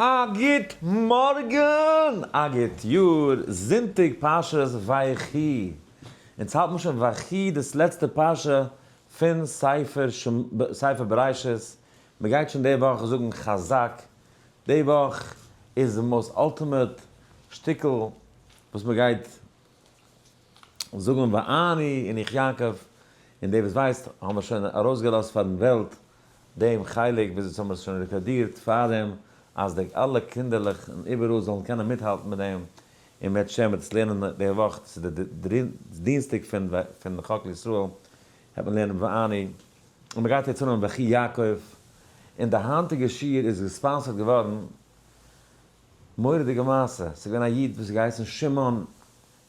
א גוט מארגן! א גוט יאר! זונטאג פרשת ויחי. אונז האלט מיר שוין ויחי דאס לעצטע פרשה פון ספר ספר בראשית, מען גייט שוין די וואך זאגן חזק, די וואך איז די most ultimate שטיקל וואס מען גייט זאגן ואני און איך יעקב, און דער וואס ווייסט האבן מיר שוין ארויסגעלאזט פארן וועלט דעם חלק ווי אזוי האבן מיר עס שוין רעקארדירט פארדעם אז די אלע קינדערלעך און איבעראל זאלן קענען מיטהאלטן מיט דעם, און מ'וועט שוין מ'וועט עס לערנען די וואך, דאס איז די דינסטאג פון פון חק לישראל וועט מען לערנען ואני, און מ'גייט יעצט אנהויבן ויחי יעקב, און די היינטיגע שיעור איז געספאנסערט געווארן, מורא'דיגע מעשה, ס'איז געווען א איד וואס איז געהייסן שמעון,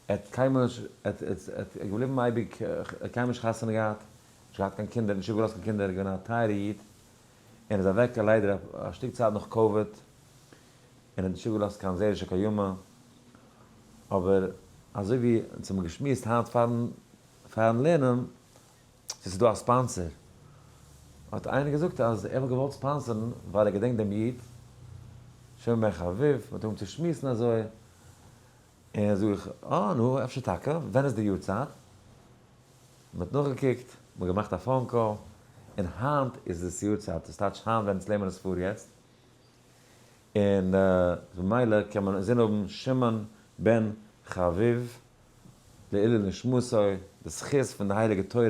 ער האט קיינמאל נישט, ער האט געבליבן אייביג, ער האט קיינמאל נישט חתונה געהאט, נישט געהאט קיין קינדער, נישט איבערגעלאזט קיין קינדער, געווען א טייערע איד, און איז אוועק ליידער א שטיק צייט נאך קאוויד, און האט נישט איבערגעלאזט קיין זרע של קיימא, אבער אזוי ווי אונז האבן געשמועסט היינט פארן פארן לערנען, צו ס'איז דא א sponsor, האט איינער געזאגט אז ער וואלט געוואלט ספאנסערן ווייל ער געדענקט דעם איד, שמעון בן חביב, מ'האט אנגעהויבן צו שמועסן אזוי, און זאג איך, אה נו, אפשר טאקע, ווען איז די יארצייט? מען האט נאכגעקוקט, מען האט געמאכט א phone call, און היינט איז דאס יארצייט, דאס טייטש היינט ווען אונז לערנען עס פאר יעצט, און במילא קען מען אינזין האבן שמעון בן חביב לעילוי נשמתו, די זכות פון די הייליגע תורה,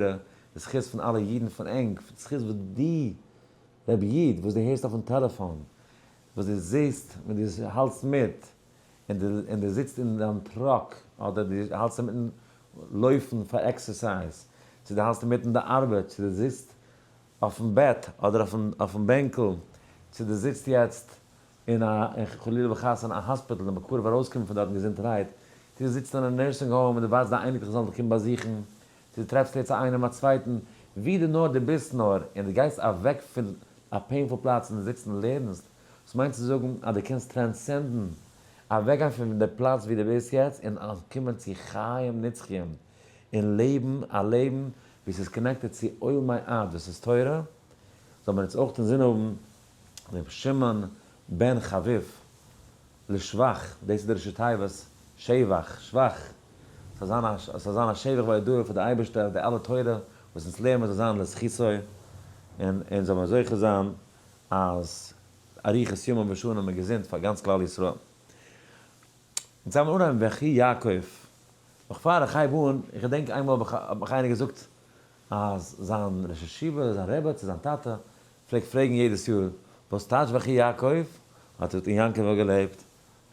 די זכות פון אלע אידן פון ענק, די זכות וואס דו רבי איד וואס דו הערסט אויפן טעלעפאן, וואס דו זעסט ווען דו האלטסט מיט, און דו זיצט אין דיין truck, אדער דו האלטסט אינמיטן לויפן פאר exercise, צו דו האלטסט אינמיטן די ארבעט, צו דו זיצט אויפן בעט אדער אויפן בענקל, צו דו זיצט יעצט אין א, חלילה וחס, אין א hospital און בקרוב ארויסקומען פון דארטן געזונטערהייט, צו דו זיצט אין א nursing home און דו ווארטסט דיין אייניקלעך זאלן דיך קומען באזוכן, צו דו טרעפסט יעצט איינעם א צווייטן, ווי דו נאר דו ביסט נאר, און דו גייסט אוועק פון א painful פלאץ און דו זיצט און לערנסט, דאס מיינט צו זאגן אז דו קענסט transcend ן, אוועקגיין פון די פלאץ ווי דו ביסט יעצט און אנקומען צו חיים נצחיים, און לעבן א לעבן וואו ס'איז connected צו עולמי עד וואס איז תורה, זאל מען אונז אויך אינזין האבן ר' שמעון בן חביב לשבח, דאס איז די ראשי תיבות שבח, שבח, ס'זאל זיין א ס'זאל זיין א שבח והודאה פאר די אייבערשטער אז די אלע תורה וואס אונז לערנען מיר זאל זיין לזכותו, און אונז זאל מיר זוכה זיין אז אריכות ימים ושנים און געזונט פאר גאנץ כלל ישראל. אונז זאל מיר אנהייבן ויחי יעקב. נאך פאר איך הייב אן, איך געדענק איינמאל האב איך האט מיך איינער געזאגט אז זיין ראש ישיבה, זיין רבי צו זיין טאטע, פלעגט פרעגן יעדעס יאר, וואס טייטש ויחי יעקב? האט ער געזאגט, און יעקב האט געלעבט.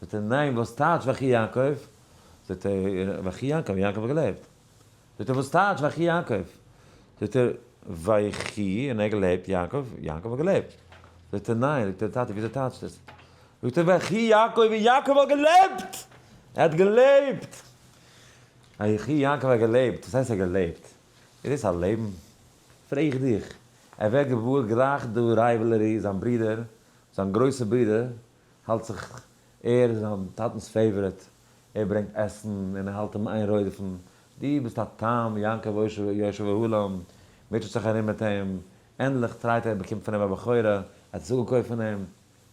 זאגט ער, ניין, וואס טייטש ויחי יעקב? זאגט ער, ויחי יעקב, יעקב האט געלעבט. זאגט ער, וואס טייטש ויחי יעקב? זאגט ער, ויחי, און ער האט געלעבט, יעקב, יעקב האט געלעבט. זאגט ער, ניין, זאגט ער, טאטי, וויאזוי טייטשט עס? זאגט ער, ויחי יעקב, און יעקב האט געלעבט! ער האט געלעבט! ויחי יעקב האט געלעבט, וואס הייסט ער האט געלעבט? איז דאס א לעבן? פרעג איך דיך, ער ווערט געוואר גלייך דא rivalry, זיין ברודער, זיין גרויסע ברודער, האלט זיך ער איז זיין טאטנס favorite, ער ברענגט עסן און ער האלט אים איין רודפ'ן, דו ביסט א תם, יעקב יושב אהלים, מוטשעט זיך ארום מיט אים, ענדליך טרייט ער באקומט פון אים א בכורה, ער האט עס אפגעקויפט פון אים,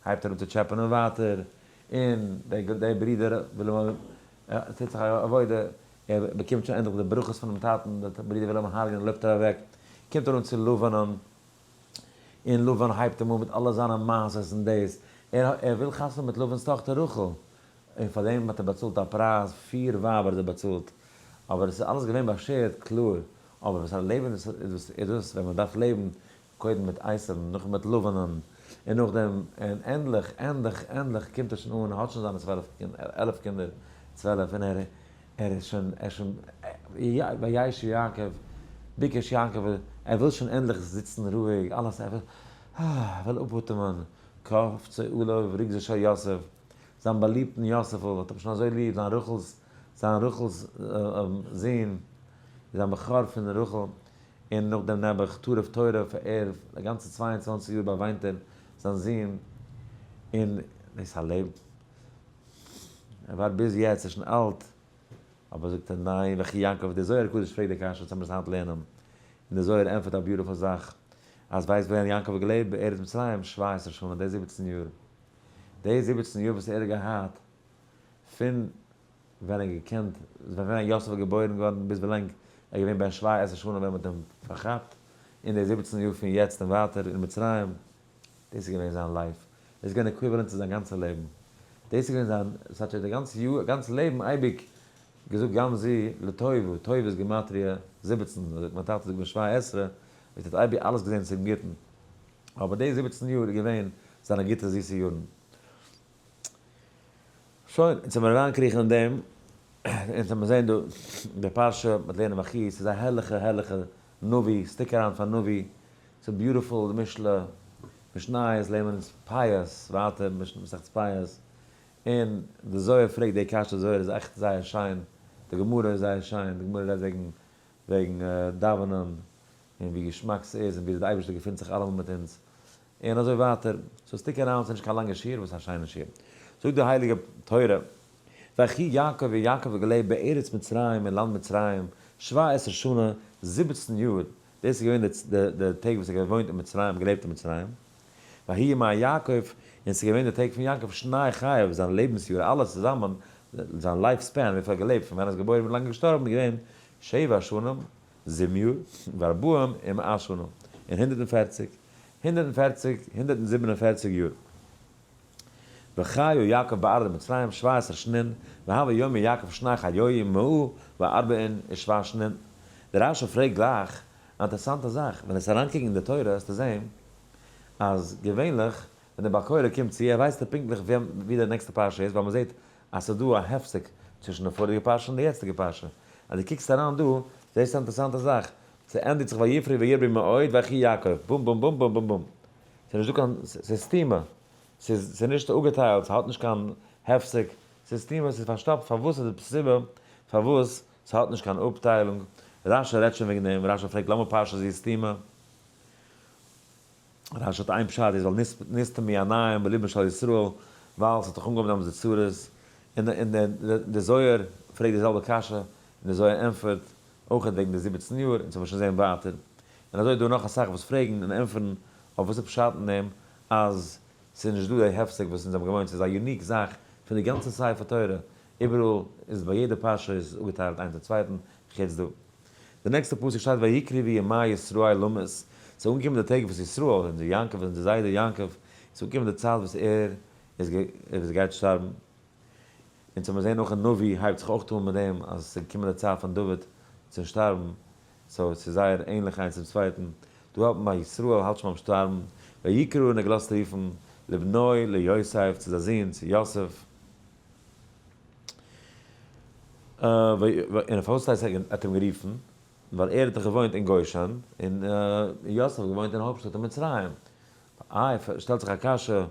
הייבט ער אן צו טשעפענען ווייטער, און דער ברודער וויל אים, עס טוט זיך א עבודה, ער באקומט שוין ענדליך די ברכות פונעם טאטן, דער ברודער וויל אים הרג'נען לויפט ער אוועק, קומט ער אן צו לבנ'ן, און לבן הייבט אים אן מיט אלע זיינע מעשות און דאס, ער ער וויל חתונה מיט לבן'ס טאכטער רחל, און פאר דעם האט ער באצאלט א פרייז, פיר ווייבער האט ער באצאלט, אבער עס איז אלעס געווען באשערט קלאר, אבער וואס א לעבן איז איז דאס ווען מען דארף לעבן קודם מיט עשו'ן, נאכדעם מיט לבנ'ן, און נאכדעם, און ענדליך, ענדליך, ענדליך קומט ער שוין אן, האט שוין זיינע 12 קינדער, 11 קינדער, 12, און ער, ער איז שוין, ער איז שוין, וישב יעקב, ביקש יעקב, ער וויל שוין ענדליך זיצן רואיג, אלעס, ער וויל, אה, ער וויל אפאטעמען, קפצו עליו רגזו של יוסף, זיין באליבטן יוסף'ל האט אים שוין אזוי ליב, זיין רחל'ס, זיין רחל'ס זון, זיין בכור פון רחל, און נאכדעם נעבעך טרף טורף, ער, א גאנצע 22 יאר באוויינט ער זיין זון, און דאס איז א לעבן? ער ווארט ביז יעצט, ער איז שוין אלט, אבער זאגט ער ניין, ויחי יעקב, דער זוהר הקדוש פרעגט די קשיא, וואס זאל מיר עס היינט לערנען? און דער זוהר ענטפערט א beautiful זאך, אז ווייסט ווען יעקב האט געלעבט בארץ מצרים, שבע עשרה שנה, די 17 יאר. די 17 יאר וואס ער האט געהאט פון ווען ער האט געקענט, ווען ווען יוסף איז געבוירן געווארן ביז ווילאנג ער איז געווען בן שבע עשרה שנה ווען מ'האט אים פארכאפט, און די 17 יאר פון יעצט און ווייטער אין מצרים, דאס איז געווען זיין life, דאס איז געווען equivalent צו זיין גאנצע לעבן, דאס איז געווען זיין, ס'האט שוין די גאנצע יאר, גאנצע לעבן אייביג געזאגט גם זו לטובה, טובה איז גימטריא 17, אזוי האט מיין טאטע געזאגט בן שבע עשרה, ער האט אייביג אלעס געזען צום גוטן, אבער די 17 יאר איז געווען זיינע גוטע זיסע יארן. שוין, אונז וועלן מיר אריינקריכן אין דעם, אונז וועלן מיר זען דא די פרשה, מ'וועט לערנען ויחי, ס'איז א הערליכע הערליכע נביא, stick around פאר נביא, ס'איז beautiful די משלי, משניות לערנען אונז פיאות, ווייטער מסכת פיאות, און די זוהר פרעגט די קשיא, די זוהר איז עכט זייער שיין, די גמרא איז זייער שיין, די גמרא רעדט וועגן וועגן דאווענען, און ווי געשמאק ס'איז, און ווי די אייבערשטער געפינט זיך אלעמאל מיט אונז, און אזוי ווייטער, so stick around, ס'איז נישט קיין לאנגע שיעור, וואס א שיינע שיעור. זאגט די הייליגע תורה, ויחי יעקב, און יעקב האט געלעבט בארץ מצרים, אין לאנד מצרים, שבע עשרה שנה, 17 יאר, דאס איז געווען די טעג וואס ער האט געוואוינט אין מצרים, געלעבט אין מצרים. ויהי ימי יעקב, און ס'איז געווען די טעג פון יעקב, שני חייו, זיין לעבנס יאר, אלעס צוזאמען, זיין life span, וויפיל ער האט געלעבט, פון ווען ער איז געבוירן ביז לאנג ער איז געשטארבן, איז געווען שבע שנים, 7 יאר, וארבעים ומאה שנה, און 140, 140, 147 יאר. וחיו יעקב בארץ מצרים 17 שנין, והוה ימי יעקב שני חיי מאה וארבעין ושבע שנין. דער רש"י פרעגט גלייך א אינטערעסאנטע זאך, ווען עס אריינקוקן אין די תורה וועסטו זען אז געווענליך ווען דער בעל קורא קומט צו, ער ווייסט פונקטליך ווי די נעקסטע פרשה איז, ווייל מען זעט אז ס'איז דא א הפסק צווישן די פאריגע פרשה און די יעצטיגע פרשה. אז דו קוקסט אריין דא, זעסטו א אינטערעסאנטע זאך, ס'ענדיגט זיך ויפרו וירבו מאוד ויחי יעקב, בום בום בום בום בום בום. ס'איז נישט דא קיין, ס'איז סתימה, ס'איז נישט אפגעטיילט, ס'האט נישט קיין הפסק, ס'איז סתימה, ס'איז פארשטאפט, פארוואס איז די סיבה פארוואס ס'האט נישט קיין אפטיילונג? רש"י רעדט שוין וועגן דעם, רש"י פרעגט למה פרשה זו סתימה? רש"י האט איין פשט איז ווייל נסתמו עיניהם בלבן של ישראל, ווייל ס'האט זיך אנגעהויבן דעמאלטס די צרות, און די זוהר פרעגט די זעלבע קשיא, און די זוהר ענטפערט אויך וועגן די 17 יאר, אונז וועלן שוין זען ווייטער. און אזוי איז דא נאך אסאך וואס פרעגן און ענטפערן אויף וואס איז פשט אין דעם אז ס'איז נישט דא די הפסק וואס אונז האבן געוואוינט, ס'איז א unique זאך פון די גאנצע ספר תורה, איבעראל איז ביי יעדע פרשה איז אפגעטיילט איינס צום צווייטן, חוץ דא. די נעקסטע פסוק שטייט ויקרבו ימי ישראל למות, ס'איז אנגעקומען די טעג וואס ישראל, אונזער יעקב, אונזער זיידע יעקב, ס'איז אנגעקומען די צייט וואס ער איז גייט שטארבן, אונז האבן געזען אויך אין נביא הייבט זיך אויך אן מיט דעם אז עס איז געקומען די צייט פון דוד צום שטארבן, so עס איז זייער ענליך איינס צום צווייטן, דא האלט מען ביי ישראל האלט שוין ביים שטארבן, ויקרא און ער געלאזט רופן לבנו ליוסף צו זיין זון צו יוסף, און פארוואס הייסט ער האט אים גערופן? ווייל ער האט דאך געוואוינט אין גושן, און יוסף האט געוואוינט אין הויפטשטאט אין מצרים, איי שטעלט זיך א קשיא,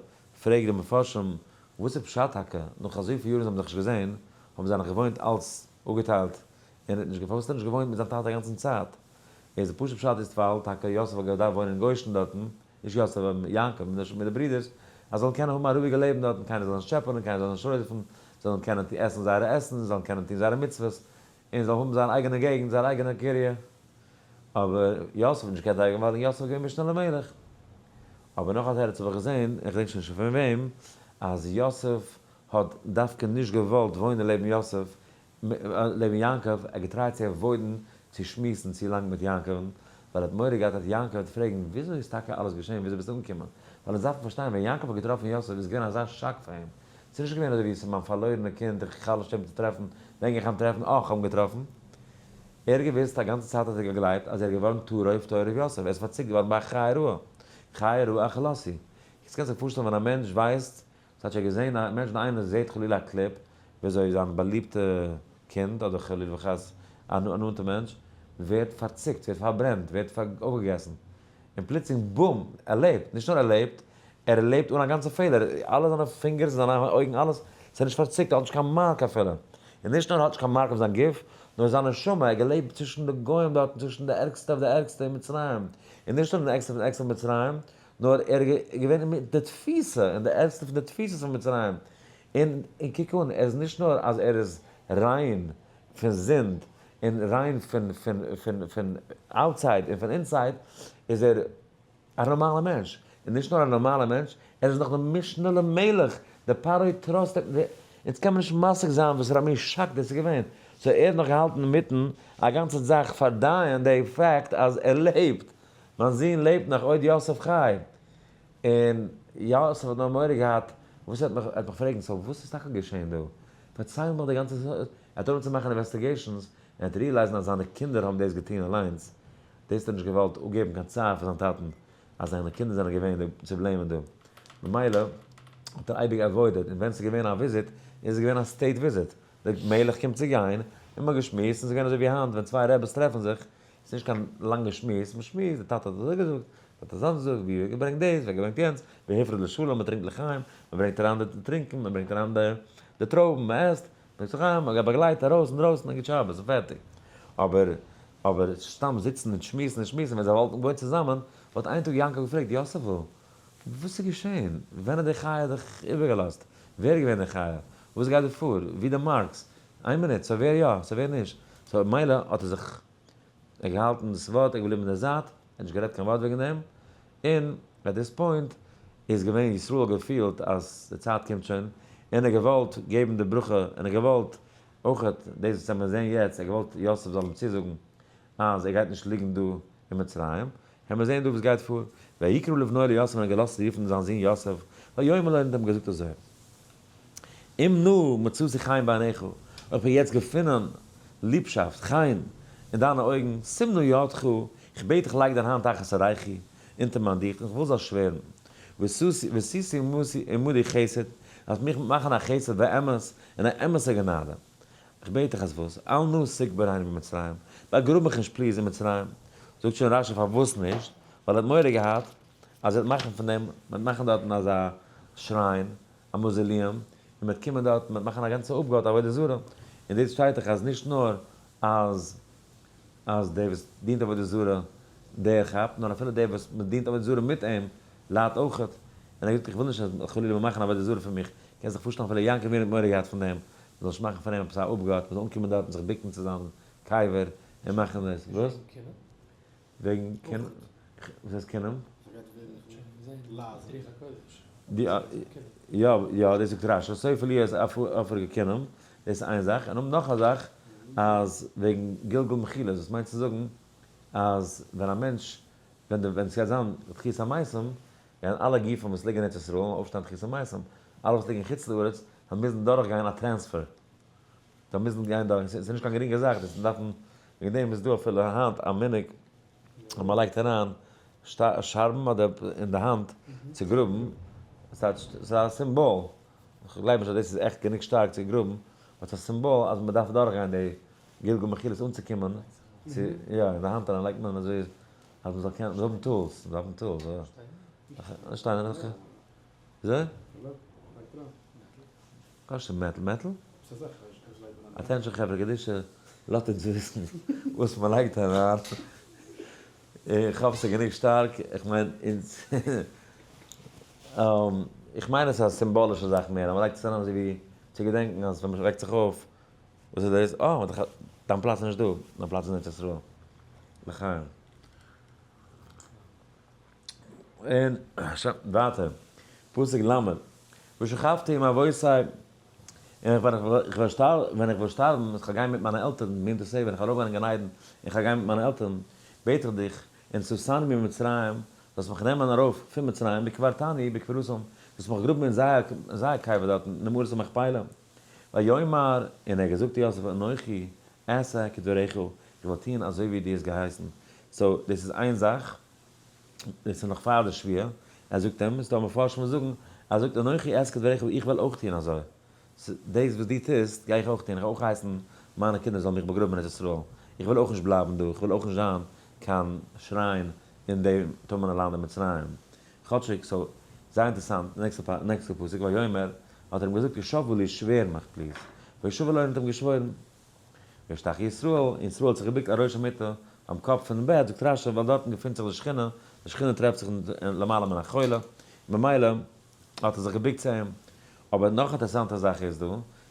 פרעג די מפרשים, וואס איז פשט טאקע, נאך אזויפיל יארן זיי האבן זיך נישט געזען, האבן זיי נאך געוואוינט אלס אפגעטיילט, און האט נישט פארוואס האט ער נישט געוואוינט מיט זיין טאטע א גאנצן צייט? איז די פשוט פשט איז ווייל טאקע יוסף האט געדארפט וואוינען אין גושן דארטן, נישט יוסף אבער יעקב מיט די ברידערס, אז זיי זאלן קענען האבן א רואיגע לעבן דארטן, קיינער זאל נישט טשעפענען, קיינער זאל נישט רודפ'ן, זיי זאלן קענען עסן זייערע עסן, זיי זאלן קענען טון זייערע מצוות, און זאלן האבן זייער אייגענע געגנט, זייער אייגענע קריה. אבער יוסף האט נישט געקענט אייגען ווייל יוסף איז געווען משנה למלך. אבער נאך א תירוץ האב איך געזען, איך געדענק שוין נישט פון וועם, אז יוסף האט דווקא נישט געוואלט וואוינען לעבן יוסף, לעבן יעקב, ער האט געטרייט צו avoid ן צו שמועסן צו לאנג מיט יעקב'ן, ווייל ער האט מורא געהאט אז יעקב וועט פרעגן וויאזוי איז טאקע אלעס געשען, וויאזוי ביסטו אנגעקומען? ווייל אונז דארפן פארשטיין, ווען יעקב האט געטראפן יוסף איז געווען אזא שאק פאר אים, ס'איז נישט געווען אזוי ווי ס'איז מיין פארלוירענע קינד, איך חלש אים צו טרעפן, ווען גיי איך אים טרעפן, אה, כ'האב אים געטראפן. ער האט געוואוסט, א גאנצע צייט האט ער געגלייבט אז ער איז געווארן טרוף טורף יוסף, ער איז פארציקט געווארן ביי א חיה רעה, חיה רעה אכלתהו. יעצט קענסט זיך פארשטעלן ווען א מענטש ווייסט, ס'האט שוין געזען א מענטש ווען איינער זעט חלילה א clip וויאזוי זיין באליבטע קינד אדער חלילה וחס א נאנטע מענטש ווערט פארציקט, ווערט פארברענט, ווערט אויפגעגעסן, און פלוצלינג בום! ער לעבט! נישט נאר ער לעבט, ער לעבט אן א גאנצע פעלער, אלע זיינע פינגערס, זיינע אויגן, אלעס, ס'איז נישט פארציקט, ער האט נישט קיין mark אפילו. און נישט נאר ער האט נישט קיין mark אויף זיין גוף, נאר זיין נשמה, ער האט געלעבט צווישן די גוים דארטן, צווישן די ערגסטע אויף די ערגסטע אין מצרים. און נישט נאר אין די ערגסטע פון די ערגסטע פון מצרים, נאר ער איז געווען אין די תפיסה, אין די ערגסטע פון די תפיסות פון מצרים. און קוק אן, ער איז נישט נאר אז ער איז ריין פון זינד, און ריין פון פון פון פון outside און פון inside, איז ער א נארמאלע מענטש. און נישט נאר א נארמאלע מענטש, ער איז נאך די משנה למלך. די פרעה trust אים, אונז קען מען נישט משיג זיין וואס פאר א מין שאק דאס איז געווען, so ער האט נאך געהאלטן אינמיטן א גאנצע זאך פארדייען די fact אז ער לעבט, מיין זון לעבט נאך עוד יוסף חי, און יוסף האט נאר מורא געהאט, וואס ער וועט מיך פרעגן, so וואס איז טאקע געשען דא? פארצייל מיך די גאנצע, ער האט אנגעהויבן צו מאכן investigations, און ער האט realize ן אז זיינע קינדער האבן דאס געטון אליינס, דאס האט ער נישט געוואלט אפגעבן קיין צער פאר זיין טאטן, אז זיינע קינדער זענען געווען די צו blame ען דא. ממילא האט ער אייביג avoided, און ווען ס'איז געווען א visit, איז עס געווען א state visit. די מלך קומט צו גיין, און מ'האט געשמועסט, און ס'איז געווען אזוי ווי היינט ווען צוויי רעבעס טרעפן זיך, ס'איז נישט קיין לאנגע שמועס, מ'שמועסט, די טאטע האט אזוי געזאגט, די טאטע האט אזוי געזאגט, ווי האט געברענגט דאס, ווער האט געברענגט יענץ, והפריד לשלום, מ'טרינקט לחיים, מ'ברענגט אריין די טרינקען, מ'ברענגט אריין די טרויבן, מ'עסט, מ'זאגט לחיים, מ'גייט באגלייט ארויס אינדרויסן און גוט שבת און פערטיג. אבער אבער סתם זיצן און שמועסן און שמועסן, ווען זיי וואלטן געוואוינט צוזאמען, וואלט איין טאג יעקב געפרעגט, יוסף'ל, וואס איז געשען? ווען האט די חיה דיך איבערגעלאזט? ווער איז געווען די חיה? וואס גייט דא פאר? ווי די marks? איין מינוט, so ווער יא? so ווער נישט? so מילא האט ער זיך געהאלטן דאס ווארט, ער איז געבליבן אין די זייט, ער האט נישט גערעדט קיין ווארט וועגן דעם, און at this point איז געווען ישראל האט געפילט אז די צייט קומט שוין, און ער האט געוואלט געבן די ברכה, און ער האט געוואלט אויכעט דאס וואס מיר זעהן יעצט, ער האט געוואלט יוסף זאל אים צוזאגן אז ער גייט נישט ליגן דא אין מצרים, העמיר זעהן דא וואס גייט פאר, ויקרא לבנו ליוסף און ער האט געלאזט רופן זיין זון יוסף, ויאמר לו און האט אים געזאגט אזוי, אם נא מצאתי חן בעיניך, אויב איך האב יעצט געפונען ליבשאפט, חן, אין דיינע אויגן, שים נא ידך, איך בעט דיך לייג דיין האנט תחת ירכי, אונטער מיין דיך, און איך וויל זאלסט שווערן, ועשית עמדי חסד, זאלסט מיך מאכן א חסד ואמת, און א אמת'ע גענאדע. איך בעט דיך אז וואס? אל נא תקברני במצרים, באגראב מיך נישט please אין מצרים. זאגט שוין רשי פארוואס נישט, ווייל ער האט מורא געהאט אז ער וועט מאכן פון דעם, מען וועט מאכן דארטן אזא shrine, א mausoleum, און מען וועט קומען דארטן, מען וועט מאכן א גאנצע אפגאט עבודה זרה, און דאס שטייט דאך אז נישט נאר אז אז דער וואס דינט עבודה זרה דער כאפט, נאר אפילו דער וואס מען דינט עבודה זרה מיט אים ליידט אויכעט, און ער האט געזאגט איך וויל נישט אז חלילה מען מאכן עבודה זרה פון מיך, קענסט זיך פארשטעלן אפילו יעקב אבינו האט מורא געהאט פון דעם, מען זאל נישט מאכן פון אים עפעס א אפגאט, מען זאל אנקומען דארט און זיך בוקן צו זיין קבר און מאכן דאס, וואס? וועגן קנאה? וואס הייסט קנאה? יא יא דאס זאגט רשי, סופו להיות עפר גקינם, דאס איז איין זאך, און נאך א זאך אז וועגן גלגול מחילות, דאס מיינט צו זאגן אז ווען א מענטש, ווען די ווען ס'גייט זיין תחיית המתים, גייען אלע גופים וואס ליגן אין ארץ ישראל אויפשטיין תחיית המתים, אלע וואס ליגן אין חוץ לארץ וועלן מוזן דורכגיין א transfer, זיי מוזן גיין דורך, ס'איז נישט קיין גרינגע זאך, דאס דארף מען, וועגן דעם איז דא אפילו היינט א מנהג אז מען לייגט אריין שארבן אדער אין די האנט צו גראבן, ס'איז א סימבאל, איך גלייב נישט אז דאס איז עכט גענוג שטארק צו גראבן, אבער ס'איז א סימבאל אז מען דארף דורכגיין די גלגול מחילות אנצוקומען צו, יא, אין די האנט אריין לייגט מען אזוי אז מען זאל קענען, מען זאל האבן tools, מען דארף האבן tools, יא. שטיינער. וויאזוי? קאשע metal metal? Attention חברה קדישא, לאזט אונז וויסן וואס מען לייגט אריין, איך האף ס'איז גענוג שטארק, איך מיין אונז, איך מיין עס איז א סימבאלישע זאך מער, אז מען לייגט עס אריין אזוי ווי צו געדענקן אז ווען מען וועקט זיך אויף, וואס איז דאס? אה, דיין פלאץ איז נישט דא, דיין פלאץ איז אין ארץ ישראל, לחיים. און שוין, ווייטער, פסוק ל', ושכבתי עם אבותי, און ווען איך וועל שטארבן, איך וועל גיין מיט מיינע עלטערן, meaning to say, ווען איך וועל ארויפגיין אין גן עדן, און איך וועל גיין מיט מיינע עלטערן, בעט איך דיך, ונשאתני ממצרים, זאלסט מיך נעמען ארויף פון מצרים, וקברתני בקבורתם, זאלסט מיך גראבן אין זייער קבר דארטן, אין די מערת המכפלה. ויאמר, און ער האט געזאגט צו יוסף, אנכי אעשה כדבריך, איך וועל טון אזוי ווי דו האסט געהייסן. so, דאס איז איין זאך. דאס איז נאך פאר די שבועה, ער זאגט אים, ס'דא מפרשים וואס זאגן, ער זאגט אנכי אעשה כדבריך איך וועל אויך טון אזוי, דאס וואס דו טוסט גיי איך אויך טון, איך וועל אויך הייסן מיינע קינדער זאלן מיך באגראבן אין ארץ ישראל, איך וויל אויך נישט בלייבן דא, איך וויל אויך נישט זיין קיין shrine אין די טמא'נע לאנד אין מצרים, כאטשיג, so, זייער אינטערעסאנט, נעקסטע פסוק, ויאמר, האט ער אים געזאגט, השבעה לי, שווער מיך please, וישבע לו און האט אים געשוואוירן. וישתחו ישראל, און ישראל האט זיך געבוקט על ראש המיטה, ביים קאפ פונעם בעט, זאגט רשי, ווייל דארטן געפינט זיך די שכינה, די שכינה טרעפט זיך למעלה מן החולה, ממילא האט ער זיך געבוקט צו אים. אבער נאך א אינטערעסאנטע זאך איז דא,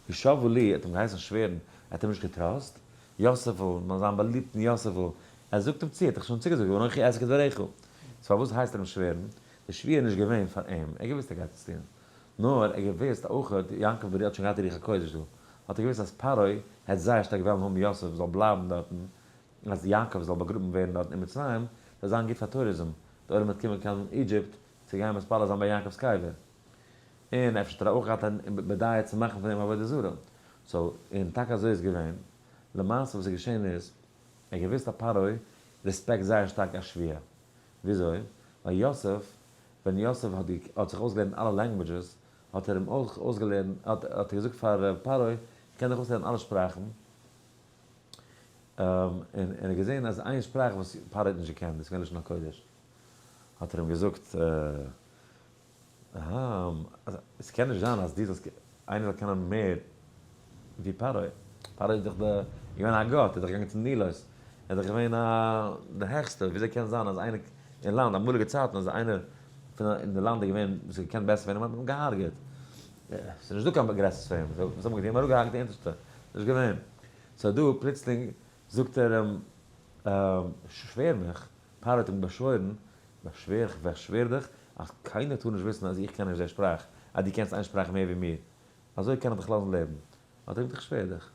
השבעה לי האט אים געהייסן שווערן, ער האט אים נישט געטראסט, יוסף'ל, זיין באליבטן יוסף'ל, ער זאגט אים צו, ער האט דאך שוין צוגעזאגט, ואנכי אעשה כדבריך, so פארוואס הייסט ער אים שווערן? די שבועה איז נישט געווען פאר אים, ער האט געוואוסט ער גייט עס טון. נאר ער געוואוסט אויכעט, יעקב אבינו האט שוין געהאט רוח הקודש דא, האט ער געוואוסט אז פרעה העט זייער שטארק וועלן האבן יוסף זאל בלייבן דארטן, אז יעקב זאל באגראבן ווערן דארטן אין מצרים, זאל זיין גוט פאר tourism, די עולם וועט קומען קיין Egypt צו גיין מתפלל זיין ביי יעקב'ס קבר. און אפשר האט ער אויך געהאט א בדעה צו מאכן פון דעם עבודה זרה. so, און טאקע אזוי איז געווען. למעשה וואס איז געשען איז, ער האט געוואוסט אז פרעה respect זייער שטארק א שבועה. וויאזוי? ווייל יוסף, ווען יוסף האט זיך אויסגעלערנט אלע languages, האט ער אים אויך אויסגעלערנט, האט ער געזאגט פאר פרעה, איך קען דיך אויסלערנען אלע שפראכן. און ער האט געזען אז איין שפראך וואס פרעה האט נישט געקענט, דאס איז געווען לשון הקודש. האט ער אים געזאגט, אהה, עס קען נישט זיין אז דו זאלסט, איינער זאל קענען מער ווי פרעה. פרעה איז דאך די, געווען א גאט, ער איז דאך געגאנגען צום נילוס, ער איז דאך געווען א, די העכסטע, וויאזוי קען זיין אז איינער אין לאנד, אמאליגע צייטן אז איינער פון אין די לאנד איז געווען וואס האט געקענט בעסער פון אים, האט מען אים געהארגעט. ס'איז נישט דא קיין גרעסערס פאר אים, וואס האט מען געטון? מ'האט אראפגעהאקט די אונטערשטע, נישט געווען. so דא פלוצלינג זאגט ער אים, שווער מיך, פרעה האט אים באשוואוירן, באשווער איך באשווער דיך, אז קיינער טאר נישט וויסן אז איך קען נישט די שפראך, אז דו קענסט איין שפראך מער ווי מיר, אזוי קען איך דיך לאזן לעבן. האט ער געזאגט איך שווער דיך.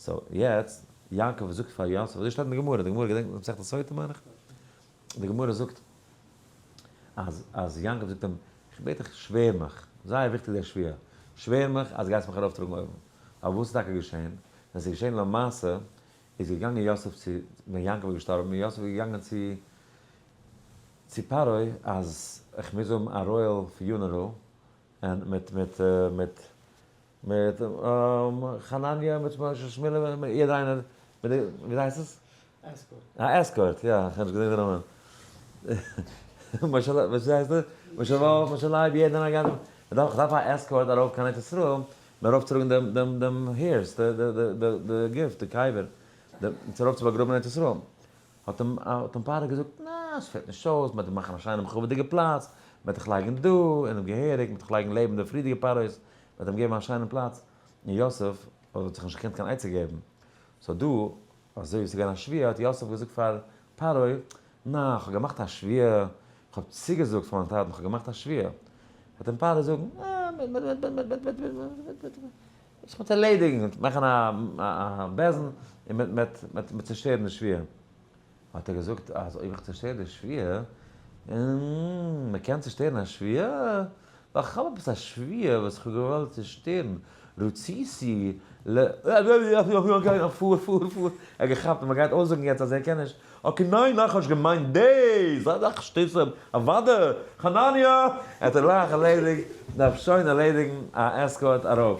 so יעצט, יעקב זאגט פאר יוסף, אזוי שטייט אין די גמרא, די גמרא געדענקט מסכת סוטה מיין איך, די גמרא זאגט אז אז יעקב זאגט אים, איך בעט דיך שווער מיך, זייער וויכטיג דער שבועה, שווער מיך אז גייסט מיך ארויפטראגן אויבן. אבער וואס איז טאקע געשען? ווען עס איז געשען למעשה, איז געגאנגען יוסף צו, ווען יעקב איז געשטארבן, איז יוסף געגאנגען צו צו פרעה אז איך מוז האבן א royal funeral, און מיט מיט מיט מיט חנניה מיט משה שמילה מיט יעדער איינער מיט די ווי הייסט עס? escort. א escort, יא, איך האב נישט געזען די נאמען. משה וואס הייסט ער? משה וואלף, משה לייב, יעדער איינער גייט, איך דארף א escort ארויף קיין ארץ ישראל, מיר ארויפטראגן דעם דעם דעם hearse, די די די די גוף, די קבר, צו ארויף צו באגראבן אין ארץ ישראל. האט אים האט אים פרעה געזאגט, נע, עס פעלט נישט אויס, מען וועט דיר מאכן א שיינעם מכובד'יגע פלאץ, מען וועט דיך לייגן דא, אינעם געהעריג, מען וועט דיך לייגן לעבן די פריערדיגע פרעות, מען וועט אים געבן א שיינעם פלאץ. און יוסף האט זיך נישט געקענט קיין עצה געבן. so דא, אזוי ווי עס איז געווען א שבועה, האט יוסף געזאגט פאר פרעה, נע, איך האב געמאכט א שבועה, איך האב צוגעזאגט פאר מיין טאטן, איך האב געמאכט א שבועה. וועט אים פרעה זאגן, איך וועט ערלעדיגן, מאכן א בית דין און מען וועט צעשטערן די שבועה. האט ער געזאגט אז אויב איך צעשטער די שבועה, מען קען צעשטערן א שבועה? ווייל כ'האב עפעס א שבועה וואס כ'האב געוואלט צעשטערן, רציתי ל. פאר פאר פאר, ער האט געכאפט אז מען גייט אויסזאגן יעצט אז ער קען נישט, okay ניין ניין כ'האב נישט געמיינט דאס, אך שטותים, אוואדע, חנניה! האט ער גלייך ערלעדיגט, דארף שוין ערלעדיגן א escort ארויף.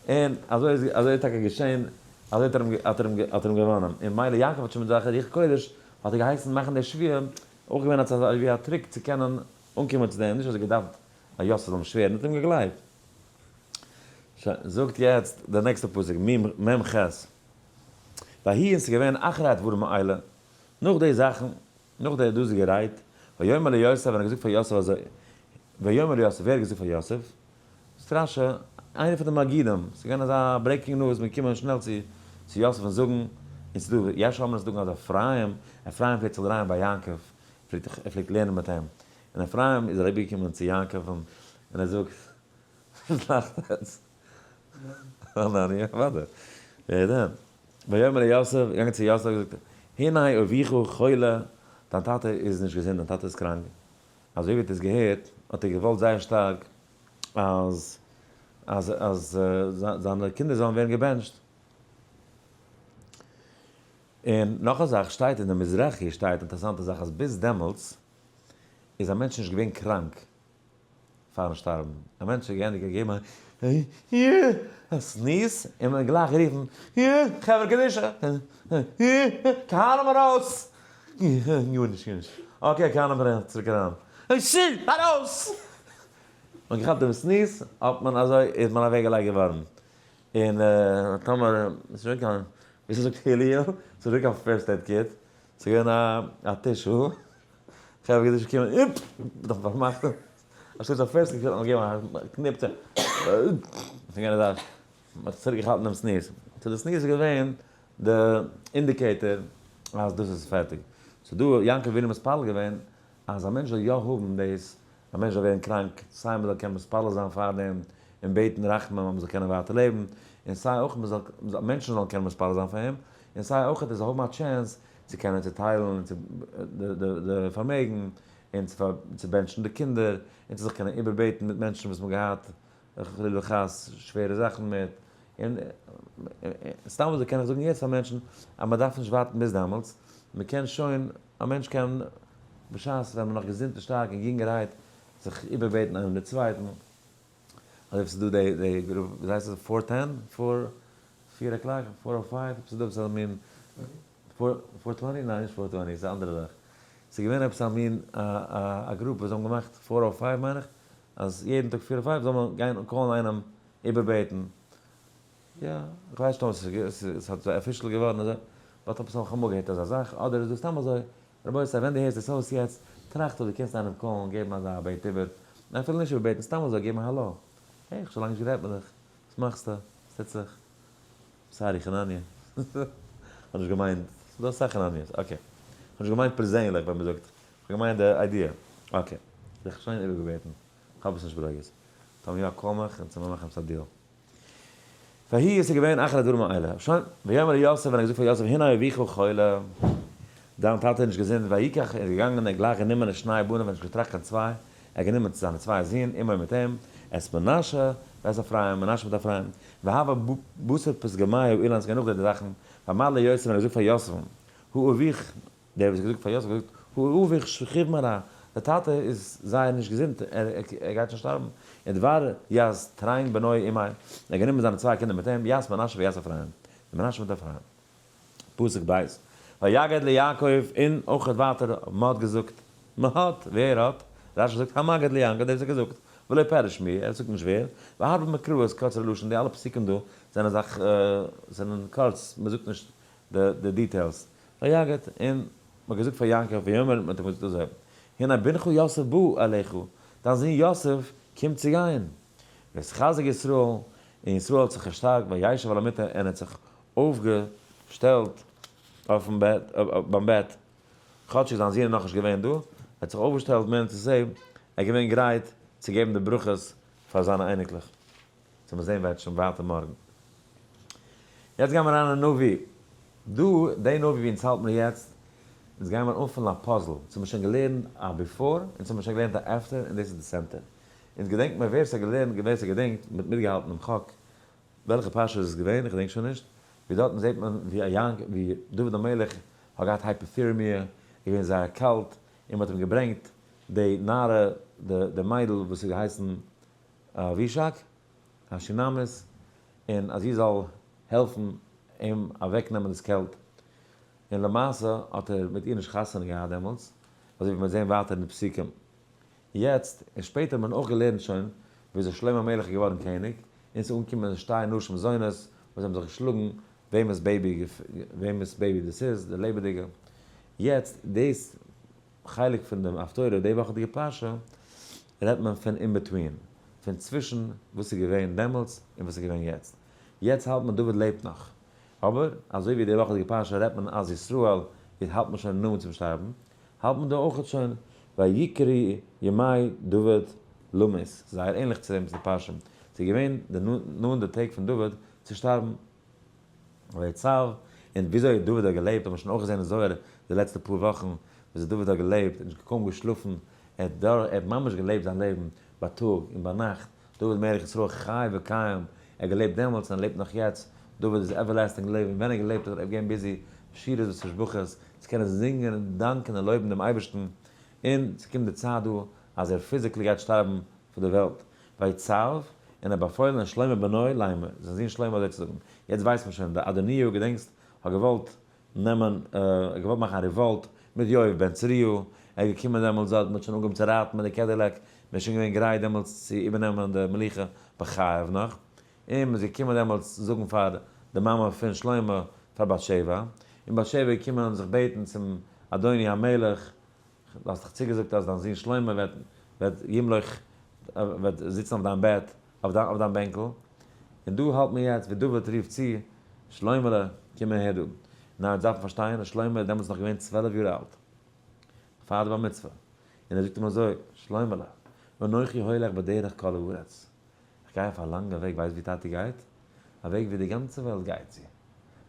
און אזוי איז אזוי איז טאקע געשען, אזוי האט ער אים האט ער אים האט ער אים געוואנען, און מילא יעקב האט שוין מיט זייער רוח קודש האט ער געהייסן מאכן די שבועה, אויך געווען אזא ווי א trick צו קענען אנקומען צו דעם, נישט אז ער האט געדארפט אז יוסף זאל אים שווערן, ער האט אים געגלייבט. שוין, זאגט יעצט דער נעקסטער פסוק, מ ח, ויהי און ס'איז געווען אחרי הדברים האלה, נאך די זאכן, נאך די דאזיגע רייד, ויאמר ליוסף, און ער האט געזאגט פאר יוסף אזוי, ויאמר ליוסף, ווער האט געזאגט פאר יוסף? זאגט רש"י, איינער פון די מגידים, ס'איז געווען אזא breaking news, מ'איז געקומען שנעל צו צו יוסף און זאגן, און ס'איז דא יש אומרים זאגן אז אפרים, אפרים פלעגט זיך דרייען ביי יעקב, פלעגט ער פלעגט לערנען מיט אים, און אפרים איז אריבערגעקומען צו יעקב און ער זאגט, וואס לאכט עטס? חנניה, אוודאי, ווער דען? ויאמר ליוסף, געגאנגען צו יוסף און געזאגט, הנה אביך חולה, דיין טאטע איז נישט געזונט, דיין טאטע איז קראנק. אזוי ווי ער האט עס געהערט האט ער געוואלט זייער שטארק אז אז אז זיינע קינדער זאלן ווערן געבענטשט. און נאך א זאך שטייט אין די מזרחי שטייט אינטערעסאנטע זאך אז ביז דעמאלטס איז א מענטש נישט געווען קראנק פארן שטארבן, א מענטש האט געענדיגט געגעבן א sneeze און מען האט גלייך גערופן חברה קדישא כהנים ארויס! גארנישט גארנישט okay כהנים אריין צוריק אריין ארויס! מען האט געכאפט דעם sneeze האט מען אזוי איז מען אוועק געלייגט געווארן און טאמער ס'איז שוין קיין ווי ס'זאגט היליעל ס'איז נישט קיין first aid kit ס'איז געווען א tissue חברה קדישא קומען אופ! דאך פארמאכט אנשטאט א first aid kit האט מען געגעבן א קניפ צו ס'איז געווען אזא מען האט צוריק געהאלטן דעם sneeze so די sneeze איז געווען די indicator אז דאס איז פערטיג. so דא יעקב אבינו מתפלל געווען אז א מענטש זאל יא האבן דאס. א מענטש זאל ווערן קראנק, סיי מען זאל קענען מתפלל זיין פאר דעם און בעטן רחמים אז מען זאל קענען ווייטער לעבן, און סיי אויך מען זאל, מענטשן זאלן קענען מתפלל זיין פאר אים, און סיי אויך ער זאל האבן א chance צו קענען צוטיילן די פארמעגן, און צו בענטשן די קינדער, און צו זיך קענען איבערבעטן מיט מענטשן וואס מען האט געהאט חלילה וחס שווערע זאכן מיט, און סתם אזוי קען איך זאגן יעצט פאר מענטשן אז מען דארף נישט ווארטן ביז דעמאלטס, מען קען שוין, א מענטש קען בשעת ווען מען נאך געזונט און שטארק און יונגערהייט זיך איבערבעטן איינעם די צווייטן, אזוי ווי ס'איז דא די group, ווי הייסט עס, four ten? four, פיר o'clock? four o five? ס'איז דא עפעס א מין, four 20? ניין נישט four 20, ס'איז א אנדערע זאך. ס'איז געווען עפעס א מין א group וואס זיי האבן געמאכט four o five מיין איך, אז יעדן טאג פיר o five זאל מען גיין call ן איינעם איבערבעטן. יא, איך ווייס נישט אויב ס'איז official געווארן אזוי, but עפעס האב איך אמאל געהערט אזא זאך, אדער איז דאס סתם אזוי. רבותי, ווען דו הערסט עס אויס יעצט, טראכט אויב דו קענסט איינעם call ן געבן אזא בעט איבער, ניין אפילו נישט איבערבעטן, סתם אזוי געבן א האלא, hey, איך האב שוין לאנג נישט גערעדט מיט דיך, וואס מאכסטו? וואס טוט זיך? sorry חנניה, כ'האב נישט געמיינט, ס'איז דא אסאך חנניה'ס, okay, כ'האב נישט געמיינט פערזענליך ווען מ'זאגט, כ'האב געמיינט די idea, okay, זיך שוין איבערגעבעטן, כ'האב עס נישט ברוגז, טאמער יא call מיך און צו מאכן עפעס א deal. ויהי עס איז געווען אחר הדברים האלה. שוין, ויאמר ליוסף, ווען ער האט געזאגט פאר יוסף, הנה אביך חולה, דיין טאטע איז נישט געזונט, ויקח, ער איז געגאנגען, ער האט גלייך גענומען את שני בניו, ער האט נישט געטראכט קיין צוויי, ער האט גענומען זיינע צוויי זין, עמו מיט אים, את מנשה, ואת אפרים, מנשה מיט אפרים, והבא בשר פתגמיא אילן, עס גייען נאך די זאכן, ואמר ליוסף, און ער האט געזאגט פאר יוסף'ן, הא אביך, דער וואס האט געזאגט פאר יוסף האט געזאגט, הא אביך שכיב מרע, דער טאטע איז זייער נישט געזונט, ער גייט שוין שטארבן, ודבר יז תרין בנוי עמי, ער האט גענומען זיינע צוויי קינדער מיט אים, יז מנשה ויז אפרים, די מנשה מיט אפרים. פסוק ב', ויגד ליעקב, און אויך ווייטער, מען האט געזאגט, מען האט, ווער האט? רשי זאגט, המגיד ליעקב, דער וואס האט געזאגט, ולא פירש מי, ער זאגט נישט ווער, והרבה מקראות קצר לשון, די אלע פסוקים דא זענען זאך, זענען קורץ, מען זאגט נישט די details. ויגד, און מ'האט געזאגט פאר יעקב, ויאמר, מ'האט אים געזאגט אזוי, הנה בנך יוסף בא אליך, דיין זון יוסף קומט צו גיין. ויתחזק ישראל, און ישראל האט זיך געשטארקט, וישב על המיטה, און האט זיך אויפגעשטעלט אויפן בעט, ביים בעט, כאטשיג זיין זון איז נאכנישט געווען דא, ער האט זיך אויפגעשטעלט meaning to say, ער איז געווען גרייט צו געבן די ברכות פאר זיינע אייניקלעך. צו מיר זעהן וועט שוין ווייטער מארגן. יעצט גיימער אריין אין נביא. דא, די נביא ווי אונז האלט מיר יעצט, אונז גיימער אנפילן א puzzle. אונז האמיר שוין געלערנט א before, אונז האמיר שוין געלערנט א after, און דאס איז די center. אונז געדענקט מיר ווער ס'האט געלערנט, ווער ס'געדענקט, מ'האט מיטגעהאלטן דעם חק, וועלכע פרשה איז עס געווען, איך געדענק שוין נישט, ווי דארטן זעט מען ווי א יאנג, ווי דוד המלך האט געהאט hypothermia, איז געווען זייער קאלט, און מ'האט אים געברענגט די נערה, די מיידל וואס איז געהייסן אבישג השונמית, און אז זי זאל העלפן אים אוועקנעמען דאס קעלט, און למעשה האט ער מיט איר נישט חתונה געהאט דעמאלטס, אזוי ווי מיר זעהן ווייטער אין די פסוקים. יעצט, און שפעטער האט מען אויך געלערנט שוין וויאזוי שלמה המלך איז געווארן קעניג, און ס'איז אנגעקומען שתי נשים זונות וואס האבן זיך געשלאגן וועמענס baby וועמענס baby דאס איז, די לעבעדיגע. יעצט, דאס חלק פון דעם הפטורה, די וואכעדיגע פרשה, רעדט מען פון in between, פון צווישן וואס איז געווען דעמאלטס און וואס איז געווען יעצט. יעצט האלט מען דוד לעבט נאך, אבער אזוי ווי די וואכעדיגע פרשה רעדט מען אז ישראל איז האלט מען שוין נאנט צום שטארבן, האלט מען דא אויכעט שוין ויקרא ימי דוד למות, זייער ענליך צו דעם צו די פרשה, ס'איז געווען די נאנטע טעג פון דוד צו שטארבן. ויצו, און וויאזוי דוד האט געלעבט האט מען שוין אויך געזען אין זוהר די לעצטע פאר וואכן, וויאזוי דוד האט געלעבט, נישט קוים געשלאפן, ער האט ממש געלעבט זיין לעבן בייטאג און ביינאכט, דוד מלך ישראל חי וקיים, ער האט געלעבט דעמאלטס און ער לעבט נאך יעצט, דוד איז everlasting living, ווען ער האט געלעבט האט ער געווען busy שירות ותשבחות, צו קענען זינגען און דאנקען און לויבן דעם אייבערשטן, און ס'קומט די צייט דא אז ער physically גייט שטארבן פאר די וועלט, ויצו, און ער האט באפוילן את שלמה בנו לאמר, זיין זון שלמה אזוי צו זאגן, יעצט ווייסט מען שוין, די אדוניהו געדענקסט האט געוואלט נעמען, ער האט געוואלט מאכן א revolt מיט יואב בן צרויה, ער איז געקומען דעמאלטס דארט, מען האט שוין אנגעהויבן צו רייטן מיט די Cadillac, מען איז שוין געווען גרייט דעמאלטס צו איבערנעמען די מלוכה בחייו נאך, און מען איז געקומען דעמאלטס זאגן פאר די מאמע פון שלמה, פאר בת שבע, און בת שבע איז געקומען זיך בעטן צום אדוני המלך, דו האסט דאך צוגעזאגט אז דיין זון שלמה וועט וועט ימלוך וועט זיצן אויף דיין בעט, אויף דיין אויף דיין בענקל, און דא האלט מען יעצט ווי דוד רופט צו, שלמה'לע, קום אהער דא. ניין, יעצט דארף מען פארשטיין אז שלמה איז דעמאלטס נאך געווען 12 יאר אלט, פאר די בר מצוה, און ער זאגט אים אזוי, שלמה'לע, ואנכי הולך בדרך כל הארץ, איך גיי אויף א לאנגע וועג, ווייסט ווי טאטי גייט? א וועג ווי די גאנצע וועלט גייט צו.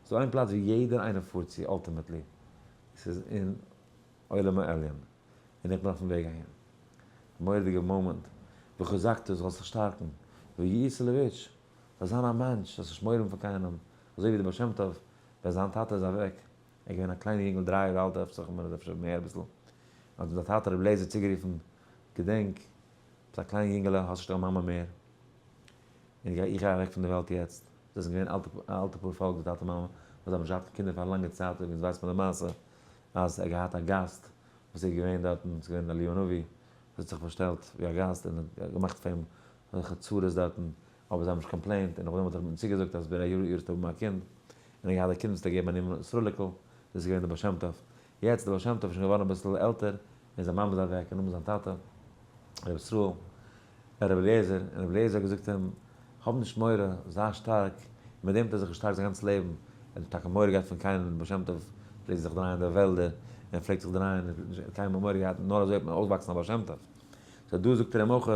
ס'איז דא איין פלאץ ווי יעדער איינער פארט צו ultimately, ס'איז אין עולם העליון, און איך בין אויפן וועג אהין. א מורא'דיגע מאמענט, וחזקת, זאלסט זיך שטארקן, והיית לאיש, זאלסט זיין א מענטש, זאלסט נישט מורא האבן פון קיינעם, אזוי ווי דער בעל שם טוב, ווען זיין טאטע איז אוועק, ער איז געווען א קליינע יונגל 3 יאר אלט אפשר, כ'מיין אז אפשר מער אביסל, האט אים זיין טאטע רבי אליעזר צוגערופן, געדענק, ביסט א קליין יונגעלע, האסט נישט קיין מאמע מער, און איך גיי אוועק פון די וועלט יעצט. זיי זענען געווען א אלטע פאר פאלק, די טאטע מאמע, וואס זיי האבן נישט געהאט קיין קינדער פאר א לאנגע צייט, און ווייסט מען די מעשה, אז ער האט געהאט א גאסט וואס איז געווען דארטן, ס'איז געווען אליהו הנביא, וואס האט זיך פארשטעלט ווי א גאסט און האט געמאכט פאר אים אזעלכע צרות דארטן, אבער זיי האבן נישט complained, און נאכדעם האט ער אים צוגעזאגט אז ביי א יאר וועסטו האבן א קינד, און ער האט געהאט א קינד וואס האט ער געגעבן א נאמען ישראל'יקל, דאס איז געווען דער בעל שם טוב. יעצט דער בעל שם טוב איז שוין געווארן אביסל עלטער, און זיין מאמע איז אוועק, און נאכדעם זיין טאטע, רבי ישראל, רבי אליעזר, און רבי אליעזר האט געזאגט אים, האב נישט מורא, זיי שטארק, און מיט דעם האט ער זיך געשטארקט זיין גאנץ לעבן, ער האט טאקע מורא געהאט פון קיינעם, דער בעל שם טוב פלעגט זיך דרייען אין די וועלדער, און ער פלעגט זיך דרייען, ער האט קיינמאל מורא געהאט, נאר אזוי האט מען אויסוואקסן א בעל שם טוב. so דא זאגט ער אים אויך,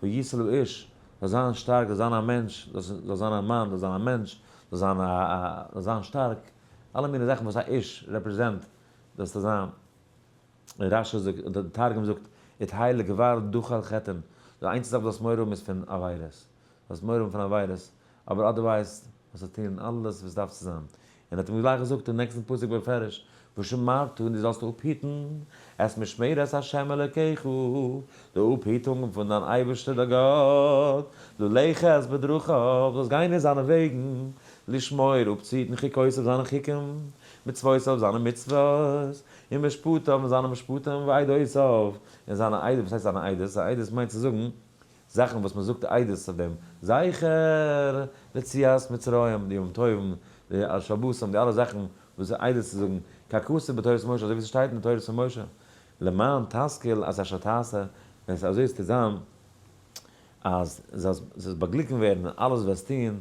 והיית לאיש, זאל זיין שטארק, זאל זיין א מענטש, זאל זיין א מאן, זאל זיין א מענטש, זאל זיין א, זאל זיין שטארק, אלע מיני זאכן וואס א איש represent, זאלסטו זיין. רש"י זאגט, דער תרגום זאגט, את הייל גבר דוכל חטאים, די איינציגסטע זאך וואס זאלסט מורא האבן איז פון עבירות, זאלסט מורא האבן פון עבירות, אבער otherwise זאלסטו טון אלעס וואס דארף צו זיין. און האט אים גלייך געזאגט אין נעקסטן פסוק בפירוש, ושמרת, און דו זאלסט אפהיטן, את משמרת השם אלוקיך, די אפהיטונג פון דיין אייבערשטער דער גאט, ללכת בדרכיו, זאלסט גיין אין זיינע וועגן, לשמור, אפצוהיטן חוקותיו זיינע חוקים, מצוותיו זיינע מצוות, און משפטיו און זיינע משפטים, ועדותיו, און זיינע עדות, וואס הייסט זיינע עדות? זיינע עדות מיינט צו זאגן, זאכן וואס מען זאגט עדות אויף דעם, זכר ליציאת מצרים, די ימים טובים, די שבתים, די אלע זאכן וואס איז עדות צו זאגן, ככתוב בתורת משה, אזוי ווי ס'שטייט אין די תורת פון משה, למען תשכיל את אשר תעשה, ווען ס'איז אזוי עס טוט זיין, אז זאלסט באגליקן ווערן אין אלעס וואס טון,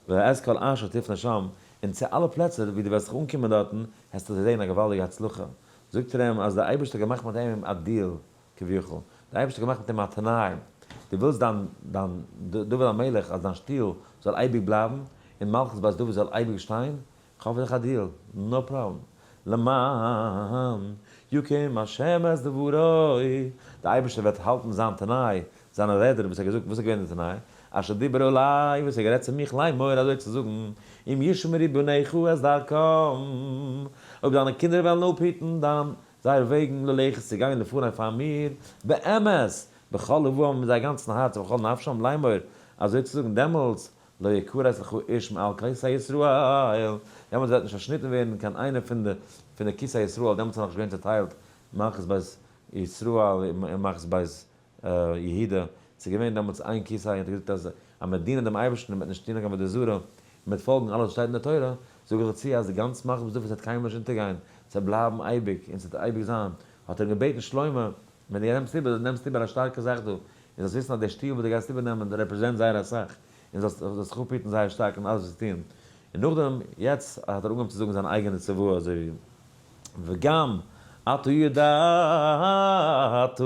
ואת כל אשר תפנה שם, און צו אלע פלעצער וואו דו וועסט זיך אנקומען דארטן, העסטו זען א געוואלדיגע הצלחה. זאגט ער אים אז דער אייבערשטער האט געמאכט מיט אים א deal, כביכול, דער אייבערשטער האט געמאכט מיט אים א תנאי, דו ווילסט דיין דיין דוד המלך אז דיין שטול זאל אייביג בלייבן, און מלכות בית דוד זאל אייביג שטיין, כ'האב דיך א deal, no problem, למען יקום השם את דברו, דער אייבערשטער וועט האלטן זיין תנאי, זיינע רעדער וואס ער האט געזאגט, וואס איז געווען די תנאי? אשר דיבר אלי, וואס ער האט גערעדט צו מיך לאמור, אזוי צו זאגן, אם ישמרו בניך את דרכם, אויב דיינע קינדער וועלן אפהיטן דיין זייער וועגן ללכת צו גיין לפני פאר מיר, באמת, בכל לבבם מיט זייער גאנצן הארץ ובכל נפשם לאמור, אזוי צו זאגן, דעמאלטס, לא יכרת לך איש מעל כסא ישראל, דעמאלטס וועט נישט פארשניטן ווערן קיין איינער פון די פון די כסא ישראל, דעמאלטס איז נאכנישט געווען צעטיילט מלכות בית ישראל און מלכות בית יהודה, ס'איז געווען דעמאלטס איין כסא, און האט געזאגט אז אז מ'וועט דינען דעם אייבערשטן און מ'וועט נישט טון קיין עבודה זרה, און מ'וועט פאלגן אלעס וואס שטייט אין די תורה, זאג איך דיר צו אז די גאנצע מלכות בית דוד וועט קיינמאל נישט אונטערגיין, ס'וועט בלייבן אייביג, און ס'וועט אייביג זיין. האט ער אים געבעטן שלמה, ווען דו נעמסט איבער, נעמסטו איבער א שטארקע זאך דא, און זאלסט וויסן אז די שטול וואס דו גייסט איבערנעמען represent זייער אסאך, און זאלסט זיך אפהיטן זייער שטארק אין אלעס וואס דו טון. און נאכדעם, יעצט האט ער אנגעהויבן צו זאגן זיין אייגענע צוואה אזוי ווי. וגם אתה ידעת,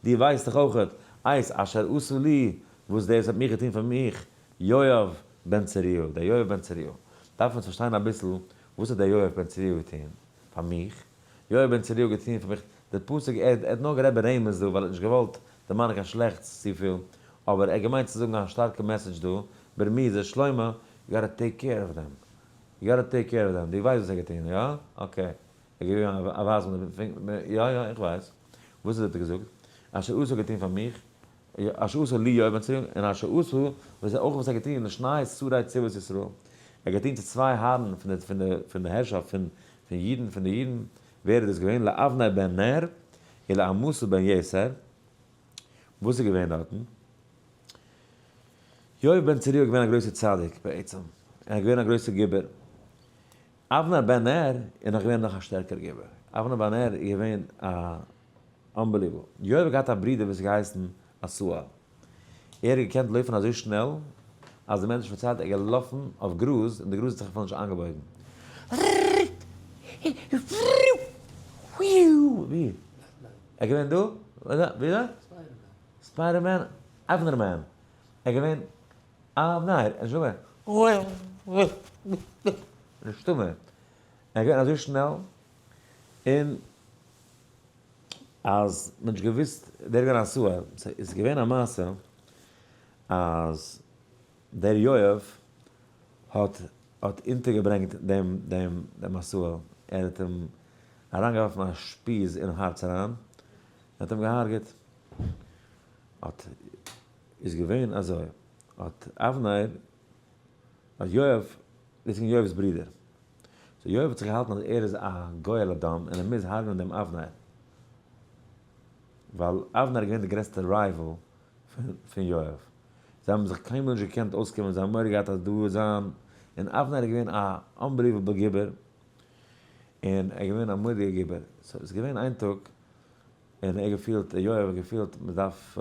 דו ווייסט דאך אויכעט, את אשר עשה לי, וואס דער האט מיך געטון פאר מיך, יואב בן צרויה, דער יואב בן צרויה. דארף מען פארשטיין אביסל, וואס האט דער יואב בן צרויה געטון פאר מיך? יואב בן צרויה געטון פאר מיך, דער פסוק, ער האט נאר גערעדט ברמז דא, ווייל ער האט נישט געוואלט דערמאנען קיין שלעכטס צופיל, אבער ער האט געמיינט צו זאגן א שטארקע message דא, ברמיזה, שלמה, you gotta take care of them. You gotta take care of them, דו ווייסט וואס ער האט געטון, יא? okay. ער האט געגעבן א ווייז מיט די פינגער, יא יא איך ווייס. וואס האט ער געזאגט? אשר עשה געטון פאר מיך, אשר עשה לי יואב בן צרויה, און אשר עשה, וואס ער אויך וואס ער האט געטון לשני שרי צבאות ישראל. ער האט געטון צו צוויי הארן פון די פון די פון די הערשאפט פון פון אידן פון די אידן, ווער איז דאס געווען? לאבנר בן נר, און לעמשא בן יתר. וואס איז געווען דארטן? יואב בן צרויה איז געווען א גרויסער צדיק בעצם, ער איז געווען א גרויסער גיבור. אבנר בן נר איז נאך געווען נאך א שטערקער גיבור. אבנר בן נר איז געווען א unbelievable. יואב האט געהאט א ברודער וואס איז געהייסן עשהאל. ער האט געקענט לויפן אזוי שנעל, אז די מענטש פארציילט ער איז געלאפן אויף גראז און די גראז האט זיך אפילו נישט איינגעבויגן. ווי? ער איז געווען דא? ווי? Spider-Man, אבנר man. ער איז געווען אבנר, ער איז נישט געווען נישטא מער. ער איז געווען אזוי שנעל און אז מען האט נישט געוואוסט דער איז געווען א סוער. ס'איז געווען א מעשה אז דער יואב האט האט אונטערגעברענגט דעם דעם דעם עשהאל, ער האט אים אריינגעווארפן א שפיז אין הארץ אריין, און האט אים געהארגעט. האט איז געווען אזוי, האט אבנר, האט יואב, דאס איז געווען יואב'ס ברודער, so יואב האט זיך געהאלטן אז ער איז א גואל הדם און ער מוז הרג'נען דעם אבנר, ווייל אבנר איז געווען די גרעסטע rival פון יואב. זיי האבן זיך קיינמאל נישט געקענט אויסקומען, זיי האבן מורא געהאט אז דא וועט זיין, און אבנר איז געווען א unbelievable גיבור, און ער איז געווען א מורא'דיגע גיבור, so איז געווען איין טאג, און ער געפילט, יואב האט געפילט מען דארף,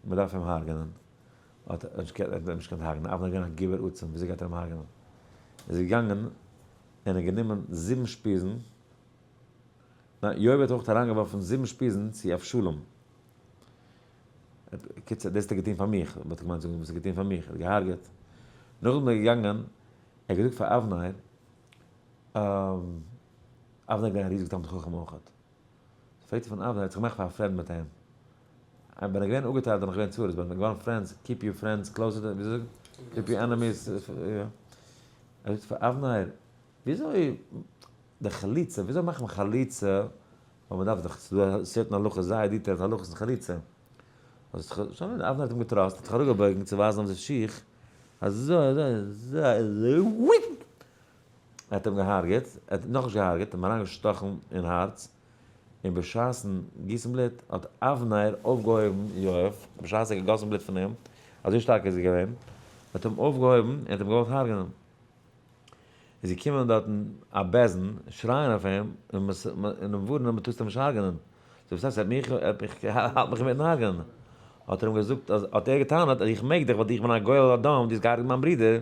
מען דארף אים הרג'נען, האט ער נישט געקענט, ער האט אים נישט געקענט הרג'נען, אבנר איז געווען א גיבור עצום, וויאזוי גייט ער אים הרג'נען? איז ער געגאנגען און האט גענומען זיבן שפיזן, ניין, יואב האט אויך אריינגעווארפן זיבן שפיזן צו אבשלום, קיצור, דאס האט ער געטון פאר מיך, וואלט איך געמיינט זאגן וואס ער האט געטון פאר מיך, ער האט געהארגעט. נאכדעם איז ער געגאנגען, ער האט געזאגט פאר אבנר, אבנר איז געווען א ריזיגע תלמיד חכם אויך. פרעגט ער פון אבנר, ער האט זיך געמאכט פאר א friend מיט אים. ווען ער איז געווען אפגעטיילט איז נאך געווען צרות, ווען ער איז געווארן friends, keep your friends closer, ווי אזוי זאגט מען? keep your enemies, יא. ער זאגט פאר אבנר, וויאזוי די חליצה, וויאזוי מאכט מען חליצה ווייל מען דארף דאך, ס'איז דא certain הלכות, זייער detailed הלכות אין חליצה. שוין, אבנר האט אים גע trust, האט זיך אראפגעבויגן צו ווייזן אויף די שיך, אזוי אזוי אזוי אזוי, וויפ! ער האט אים געהארגעט, ער האט אים נאכנישט געהארגעט, אים אריינגעשטאכן אין הארץ, און בשעת'ן גיסן בלוט האט אבנר אויפגעהויבן יואב, בשעת ער האט געגאסן בלוט פון אים, אזוי שטארק איז ער געווען, האט אים אויפגעהויבן און האט אים געוואלט הרג'נען. איז געקומען דארטן א בית דין שרייען אויף אים און אים ווארענען מען טאר אים נישט הרג'נען, זאגט וואס הייסט ער האט מיך ער האלט מיך אינמיטן הרג'נען, האט ער אים געזאגט אז האט ער געטענה'ט אז איך מעג דיך ווייל איך בין א גואל הדם דו האסט געהארגעט מיין ברודער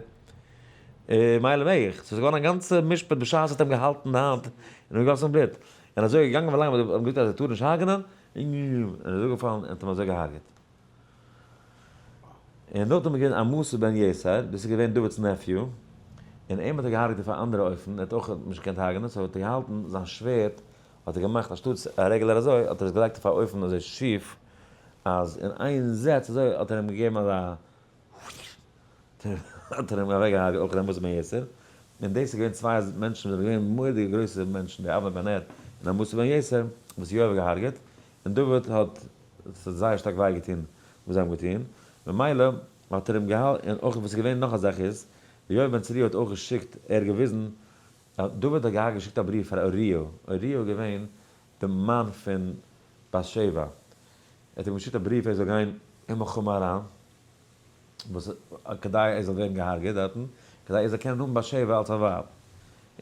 מילא מעג איך, ס'איז געווארן א גאנצע משפט בשעת ער האט אים געהאלטן די האנט און אים געגאסן בלוט, און אזוי איז געגאנגען ווילאנג מ'האט אים געזאגט אז ער טאר נישט הרג'נען, און ער איז אפגעפאלן און האט אים אזוי געהארגעט. און נאכדעם איז געווען עמשא בן יתר, דאס איז געווען דוד'ס nephew, און אים האט ער געהארגעט אויף א אנדערע אופן, ער האט אויך נישט געקענט הרג'נען, so האט ער געהאלטן זיין שווערד, האט ער געמאכט אנשטאטס א רעגולער אזוי, האט ער עס געלייגט אויף א אופן אזוי שיף, אז אין איין זעץ אזוי האט ער אים געגעבן אזא האט ער אים אוועק געהארגעט אויך עמשא בן יתר, און דאס איז געווען צוויי מענטשן וואס זענען געווען מורא'דיגע גרויסע מענטשן, די אבנר בן נר און עמשא בן יתר, וואס יואב האט געהארגעט, און דוד האט, עס האט זייער שטארק וויי געטון וואס זיי האבן געטון, ממילא האט ער אים געהאלטן, און אויך וואס איז געווען נאך א זאך איז, יואב בן צרויה האט אויך געשיקט, ער האט געוויזן, דוד האט געהאט געשיקט א בריוו פאר אוריה, אוריה איז געווען די מאן פון בת שבע, ער האט אים געשיקט א בריוו ער זאל גיין אין מלחמה אריין, וואס כדי ער זאל ווערן געהארגעט דארטן, כדי ער זאל קענען האבן בת שבע אלס א ווייב.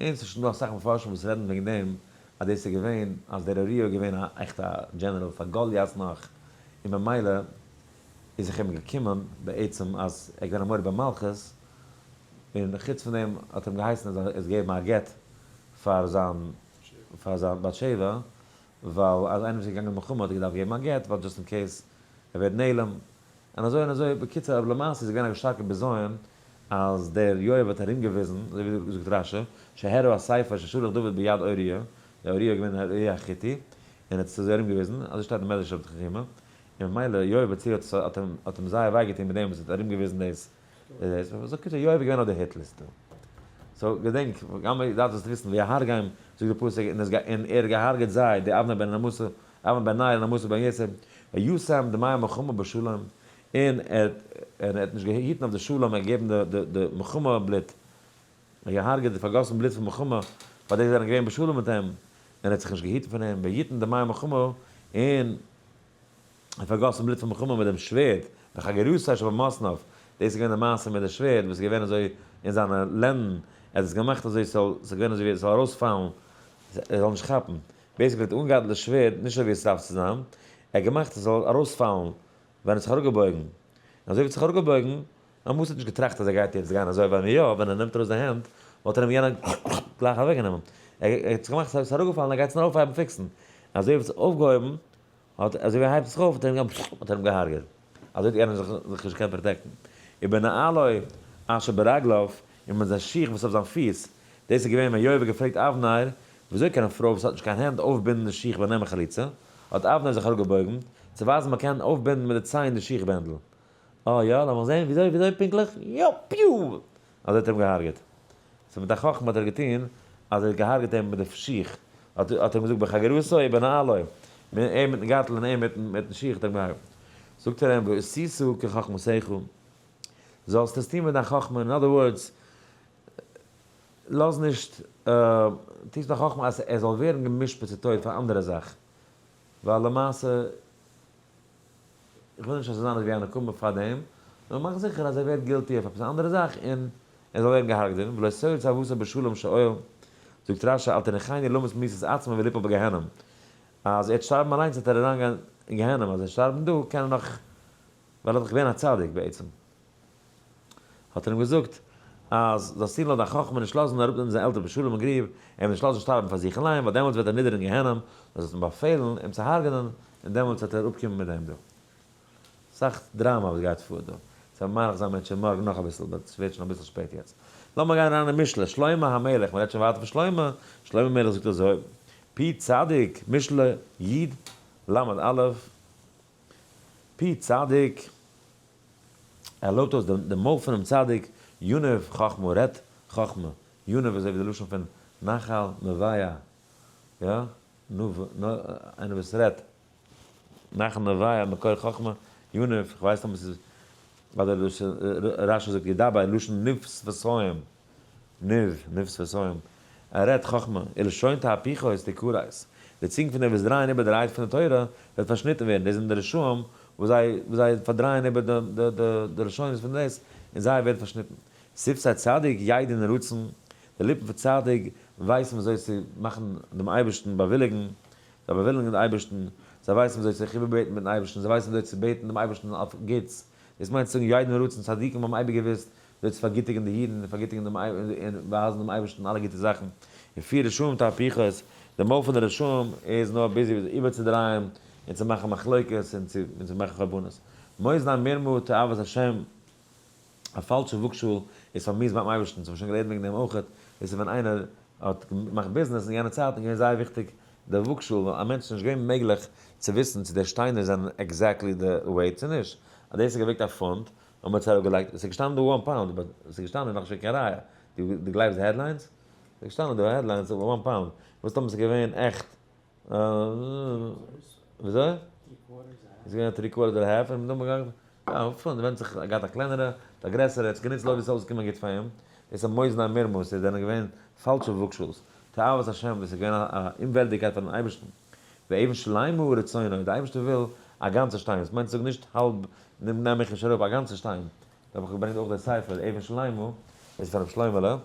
און ס'איז שוין דא אסאך מפרשים וואס רעדן וועגן דעם אז דאס איז געווען אז דער אוריה איז געווען א עכטע general פאר גוליית נאך, און ממילא איז זיך אים געקומען בעצם אז ער איז געווען א מורה במלכות, און חוץ פון דעם האט ער אים געהייסן ער זאל עס געבן א גט פאר זיין פאר זיין בת שבע, ווייל אז איינער וואס איז געגאנגען מלחמה האט ער געדארפט געבן א גט, ווייל just in case ער ווערט נעלם, און אזוי און אזוי, בקיצור אבער למעשה איז געווען א שטארקע בזיון אז דער יואב האט ארומגעוויזן, אזוי ווי זאגט רש"י, שהראה הספר ששלח דוד ביד אוריה, דער אוריה איז געווען אוריה החיתי, און ער האט עס אזוי ארומגעוויזן, אזוי שטייט אין מדרש רבי תנחומא, און ממילא יואב בן צרויה האט האט אים זייער וויי געטון מיט דעם וואס ער האט ארומגעוויזן דאס, דאס, so קיצור יואב איז געווען אויף די hit ליסטע. so געדענק, גם דארפסט דאס וויסן, ויהרגם, זאגט דער פסוק, און ער האט געהארגעט זיי, די אבנר בן עמשא, אבנר בן נר און עמשא בן יתר, וישם דמי המלחמה בשלום, און ער האט נישט געהיטן אויף די שלום, ער האט געגעבן די מלחמה בלוט, ער האט געהארגעט די פארגאסן בלוט פון מלחמה, פאר די זענען געווען בשלום מיט אים, און ער האט זיך נישט געהיטן פון אים, ויתן דמי המלחמה, און ער פארגאסן בלוט פון מלחמה מיט דעם שווערד, בחגורתו שבמתניו, דאס איז געווען די מעשה מיט די שווערד וואס איז געווען אזוי אין זיינע לענדן, ער האט עס געמאכט אזוי ס'זאל, ס'איז געווען אזוי ווי עס זאל ארויספאלן, ער זאל נישט כאפן, basically האט ער אנגעהאלטן די שווערד נישט אזוי ווי עס דארף צו זיין, ער האט געמאכט עס זאל ארויספאלן ווען ער האט זיך אראפגעבויגן, און אזוי ווי ער האט זיך אראפגעבויגן, עמאס האט נישט געטראכט אז ער גייט יעצט גיין אזוי, ווייל יא, ווען ער נעמט ארויס די הענט, וואלט ער אים יענער גלייך אוועקגענומען, ער האט זיך געמאכט אז עס איז אראפגעפאלן, ער גייט עס נאר אויפהייבן fix ן, אזוי ווי ער האט עס אויפגעהויבן. האט אזוי ווי ער הייבט זיך אויף האט ער אים האט ער אים געהארגעט, אזוי האט יענער זיך זיך נישט געקענט protect ן. ובנעלו אשר ברגליו, און מיט זיין שיך וואס אויף זיין פיס, דאס איז געווען ווען יואב האט געפרעגט אבנר, וויאזוי קען א פרוי וואס האט נישט קיין הענט אויפבינדן די שיך ביי נעמען חליצה, האט אבנר זיך אראפגעבויגן, צו ווייזן מען קען אויפבינדן מיט די ציין די שיך בענדל. אה יא, לאמיך זען וויאזוי וויאזוי פונקטליך, יא פיו! אזוי האט ער אים געהארגעט. so מיט א חכמה האט ער געטון אז ער האט געהארגעט אים מיט די שיך, האט האט ער אים געזאגט בחגורתו ובנעלו, ער מיטן גארטל און ער מיטן מיטן שיך האט ער אים געהארגעט. זאגט ער אים ועשית כחכמתך, זאלסט עס טון מיט דיין חכמה, in other words, לאז נישט, טו עס מיט חכמה אז ער זאל ווערן גע'משפט צו טויט פאר אנדערע זאך, ווייל למעשה, איך וויל נישט אז ס'זאל זיין אזויווי א נקמה פאר דעם, נאר מאך זיכער אז ער ווערט guilty אויף עפעס א אנדערע זאך און ער זאל ווערן געהארגט דערין, ולא תוריד צוואתו בשלום שאול, זאגט רש"י אל תניחנו למות מיתת עצמו וליפול בגיהנום, אז ער וועט שטארבן אליינס וועט ער אריינגיין אין גיהנום, אז ער וועט שטארבן דא קען ער נאך, ווייל ער איז דאך געווען א צדיק בעצם. האט ער אים געזאגט אז זאלסט טון לויט דיין חכמה נישט לאזן אראפנעמען זיין עלטער בשלום אין גריב, אים נישט לאזן שטארבן פאר זיך אליין, ווייל דעמאלטס וועט ער נידערן אין גיהנום, דו זאלסט אים באפעלן אים צו הרג'נען, און דעמאלטס וועט ער אפקומען מיט דעם דא. סאך דראמא וואס גייט פאר דא. ס'וועט מאריך זיין מענטשען מארגן נאך אביסל, but ס'ווערט שוין אביסל שפעט יעצט. לאמיר גיין אריין אין משלי, שלמה המלך, מ'רעדט שוין ווייטער פון שלמה, שלמה המלך זאגט אזוי, פי צדיק, משלי י ל א, פי צדיק, ער לויבט אויס די מויל פונעם צדיק, ינוב חכמה, רעדט חכמה, ינוב איז אזוי ווי די לשון פון נחל נובע, יא, נוב, איינער וואס רעדט, נחל נובע מקור חכמה, ינוב, איך ווייס נישט אויב עס איז, אדער רש"י זאגט ידבר, לשון ניב שפתיים, ניב, ניב שפתיים, ער רעדט חכמה, ולשון תהפוכות תכרת, די צונג פון די וואס דרייען איבער די רייד פון די תורה וועט פארשניטן ווערן, דאס זענען די רשעים וואס זיי וואס זיי פארדרייען איבער די די די די לשונות פון דאס, און זיי ווערן פארשניטן. שפתי צדיק ידעון רצון, די ליפן פון צדיק ווייסן ווי אזוי צו מאכן דעם אייבערשטן באוויליגן, זיי באוויליגן דעם אייבערשטן, זיי ווייסן ווי אזוי זיך איבערבעטן מיטן אייבערשטן, זיי ווייסן ווי אזוי צו בעטן דעם אייבערשטן אויף גוטס, דאס מיינט צו זאגן ידעון רצון, צדיקים האבן אייביג געוואוסט וועט פארגיטיגן די אידן און פארגיטיגן דעם און ווייזן דעם אייבערשטן אלע גוטע זאכן, און פי רשעים תהפוכות, די מויל פון די רשעים איז נאר busy איבערצודרייען און צו מאכן מחלוקת און צו און צו מאכן חורבנות. מאזני מרמה תועבת השם, א פאלשע וואגשאהל איז פארמיאוסט ביים אייבערשטן, ס'האט מען שוין געלערנט וועגן דעם אויכעט, דאס איז ווען איינער האט געמאכט ביזנעס אין יענע צייטן איז געווען זייער וויכטיג די וואגשאהל, ווייל א מענטש איז נישט געווען מעגליך צו וויסן צו די שטיינער זענען exactly די weight צו נישט, אז דאס האט געוועגט א פונט, האבן מיר עס אראפגעלייגט, עס איז געשטאנען דא one pound, but עס איז געשטאנען נאכנישט קיין ראיה, דו גלייבסט די headlines? עס איז געשטאנען דא headlines one pound, וואס טאמער עס איז געווען עכט, וויאזוי? עס איז געווען א three quarter אדער half, און נאכדעם געגאנגען, יא, פונט, ווענדט זיך, ער געהאט א קלענערע, א גרעסערע, ער האט עס גענוצט לויט ווי עס איז אויסגעקומען גוט פאר אים, דאס איז מאזני מרמה, עס זענען געווען פאלשע וואגשאלס, תועבת השם, דאס איז געווען א אומווערדיגקייט פארן אייבערשטן. ואבן שלימה רצונו, די אייבערשטער וויל א גאנצע שטיין, דאס מיינט צו זאגן נישט האלב, נעם איך נישט אראפ, א גאנצע שטיין, דא האב איך געברענגט אויך די ספר אבן שלימה, דאס איז פון רבי שלמה'לע,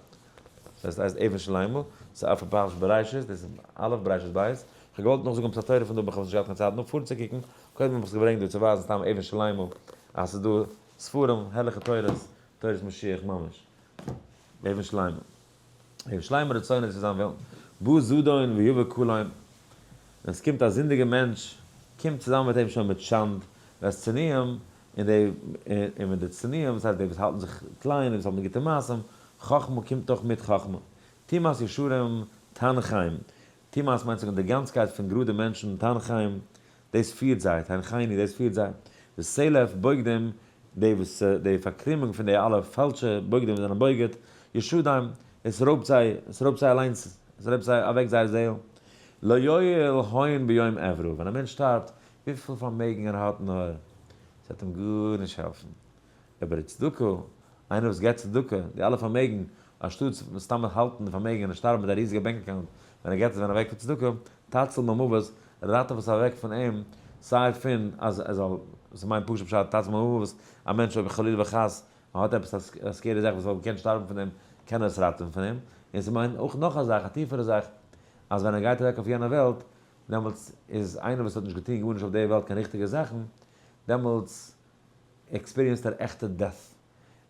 דאס הייסט אבן שלימה, ס'איז אויף פרשת בראשית, דאס איז א' בראשית ב', איך האב געוואלט נאכזאגן עפעס א תורה פון דא אבער איך האב נישט געהאט קיין צייט נאך פארצוקוקן, קודם האב איך עס געברענגט דא צו ווייזן סתם אבן שלימה אז ס'איז דא ספרים, הערליכע תורות, תורת משיח ממש, אבן שלימה. אבן שלימה רצונו צו זיין ווילן. בא זדון ויבא קלון, ווען עס קומט א זינדיגער מענטש, קומט צוזאמען מיט אים שוין מיט שאנד, ואת צנועים, און די, און מיט די צנועים, דאס הייסט די וואס האלטן זיך קליין, די וואס האבן גוטע מעשים, חכמה קומט אויך מיט חכמה. תומת ישרים תנחם, תומת מיינט זאגן די גאנצקייט פון גראדע מענטשן, תנחם, דאס פירט זיי, תנחני, דאס פירט זיי. וסלף בוגדים, די וואס, די פארקרימונג פון די אלע פאלשע בוגדים וואס זענען בוגד, ישדים, עס רויבט זיי, עס רויבט זיי אליינס, עס רויבט זיי אוועק זייער זעהל. לא יועיל הון ביום עברו, ווען א מענטש שטארבט, וויפיל פארמעגן ער האט נאר, עס וועט אים גארנישט העלפן. אבער צדקה, איינער וואס געבט צדקה, די אלע פארמעגן, אנשטאט סתם האלטן די פארמעגן און שטארבן מיט א ריזיגע bank account, ווען ער געבט עס ווען אוועק פאר צדקה, תציל ממוות, ראטעוו עס אוועק פון אים, סיי פון אז ער זאל, ס'מיינט פשוט פשט תציל ממוות, א מענטש אויב חלילה וחס ער האט עפעס א scary זאך וואס וואלט געקענט שטארבן פון דעם, קען ער עס ראטעווען פון אים, און ס'מיינט אויך נאך א זאך, א טיפערע זאך, אז ווען ער גייט אוועק אויף יענע וועלט, דעמאלטס איז איינער וואס האט נישט געטון גארנישט אויף די וועלט קיין ריכטיגע זאכן, דעמאלטס experience ט ער עכטע death,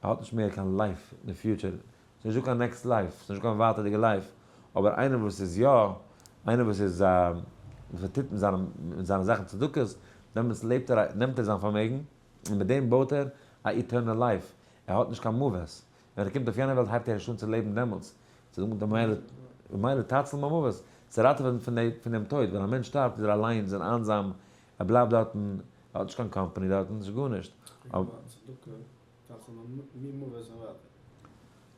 ער האט נישט מער קיין life אין די future, ס'איז נישטא קיין next life, ס'איז נישטא קיין ווייטערדיגע life, אבער איינער וואס איז יא, איינער וואס איז א, וואס ער טוט מיט זיינע מיט זיינע זאכן צדקות, דעמאלטס לעבט ער נעמט ער זיין פארמעגן און מיט דעם בויט ער א eternal life, ער האט נישט קיין מוות, ווען ער קומט אויף יענע וועלט הייבט ער ערשט אן צו לעבן דעמאלטס, וממילא תציל ממוות, צו ראטעווען פון דעם טויט, ווען א מענטש שטארבט איז ער אליינס און איינזאם, ער בלייבט דארטן, ער האט נישט קיין קאמפאני דארטן, נישט גארנישט.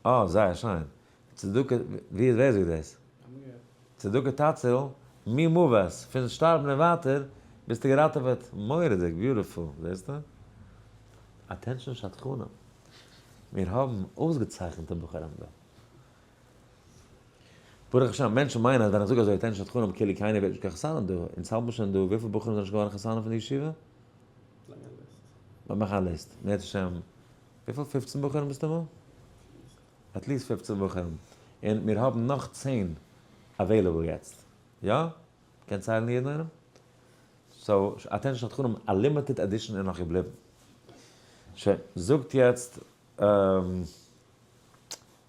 אה, זייער שיין. צדקה, ווי ווער זאגט דאס? צדקה תציל ממוות, פון שטארבן און ווייטער ביסטו געראטעוועט. מורא'דיג, beautiful, זעסטו? Attention שדכנים. מיר האבן אויסגעצייכנטע בחורים דא. ברוך השם, מענטשן מיינען אז ווען איך זאג אזוי attention שדכנים כאילו קיינער ווערט נישט קיין חתנים דא. אונז האלט מיר שוין דא, וויפיל בחורים זענען שוין געווארן חתנים פון די ישיבה? לאמיר מאכן א list. אם ירצה השם, וויפיל? 15 בחורים מסתמא? At least 15 בחורים. און מיר האבן נאך 10 available יעצט. יא? קען ציילן יעדן איינעם? So, attention שדכנים, א limited edition איז נאך געבליבן. שוין, זאגט יעצט א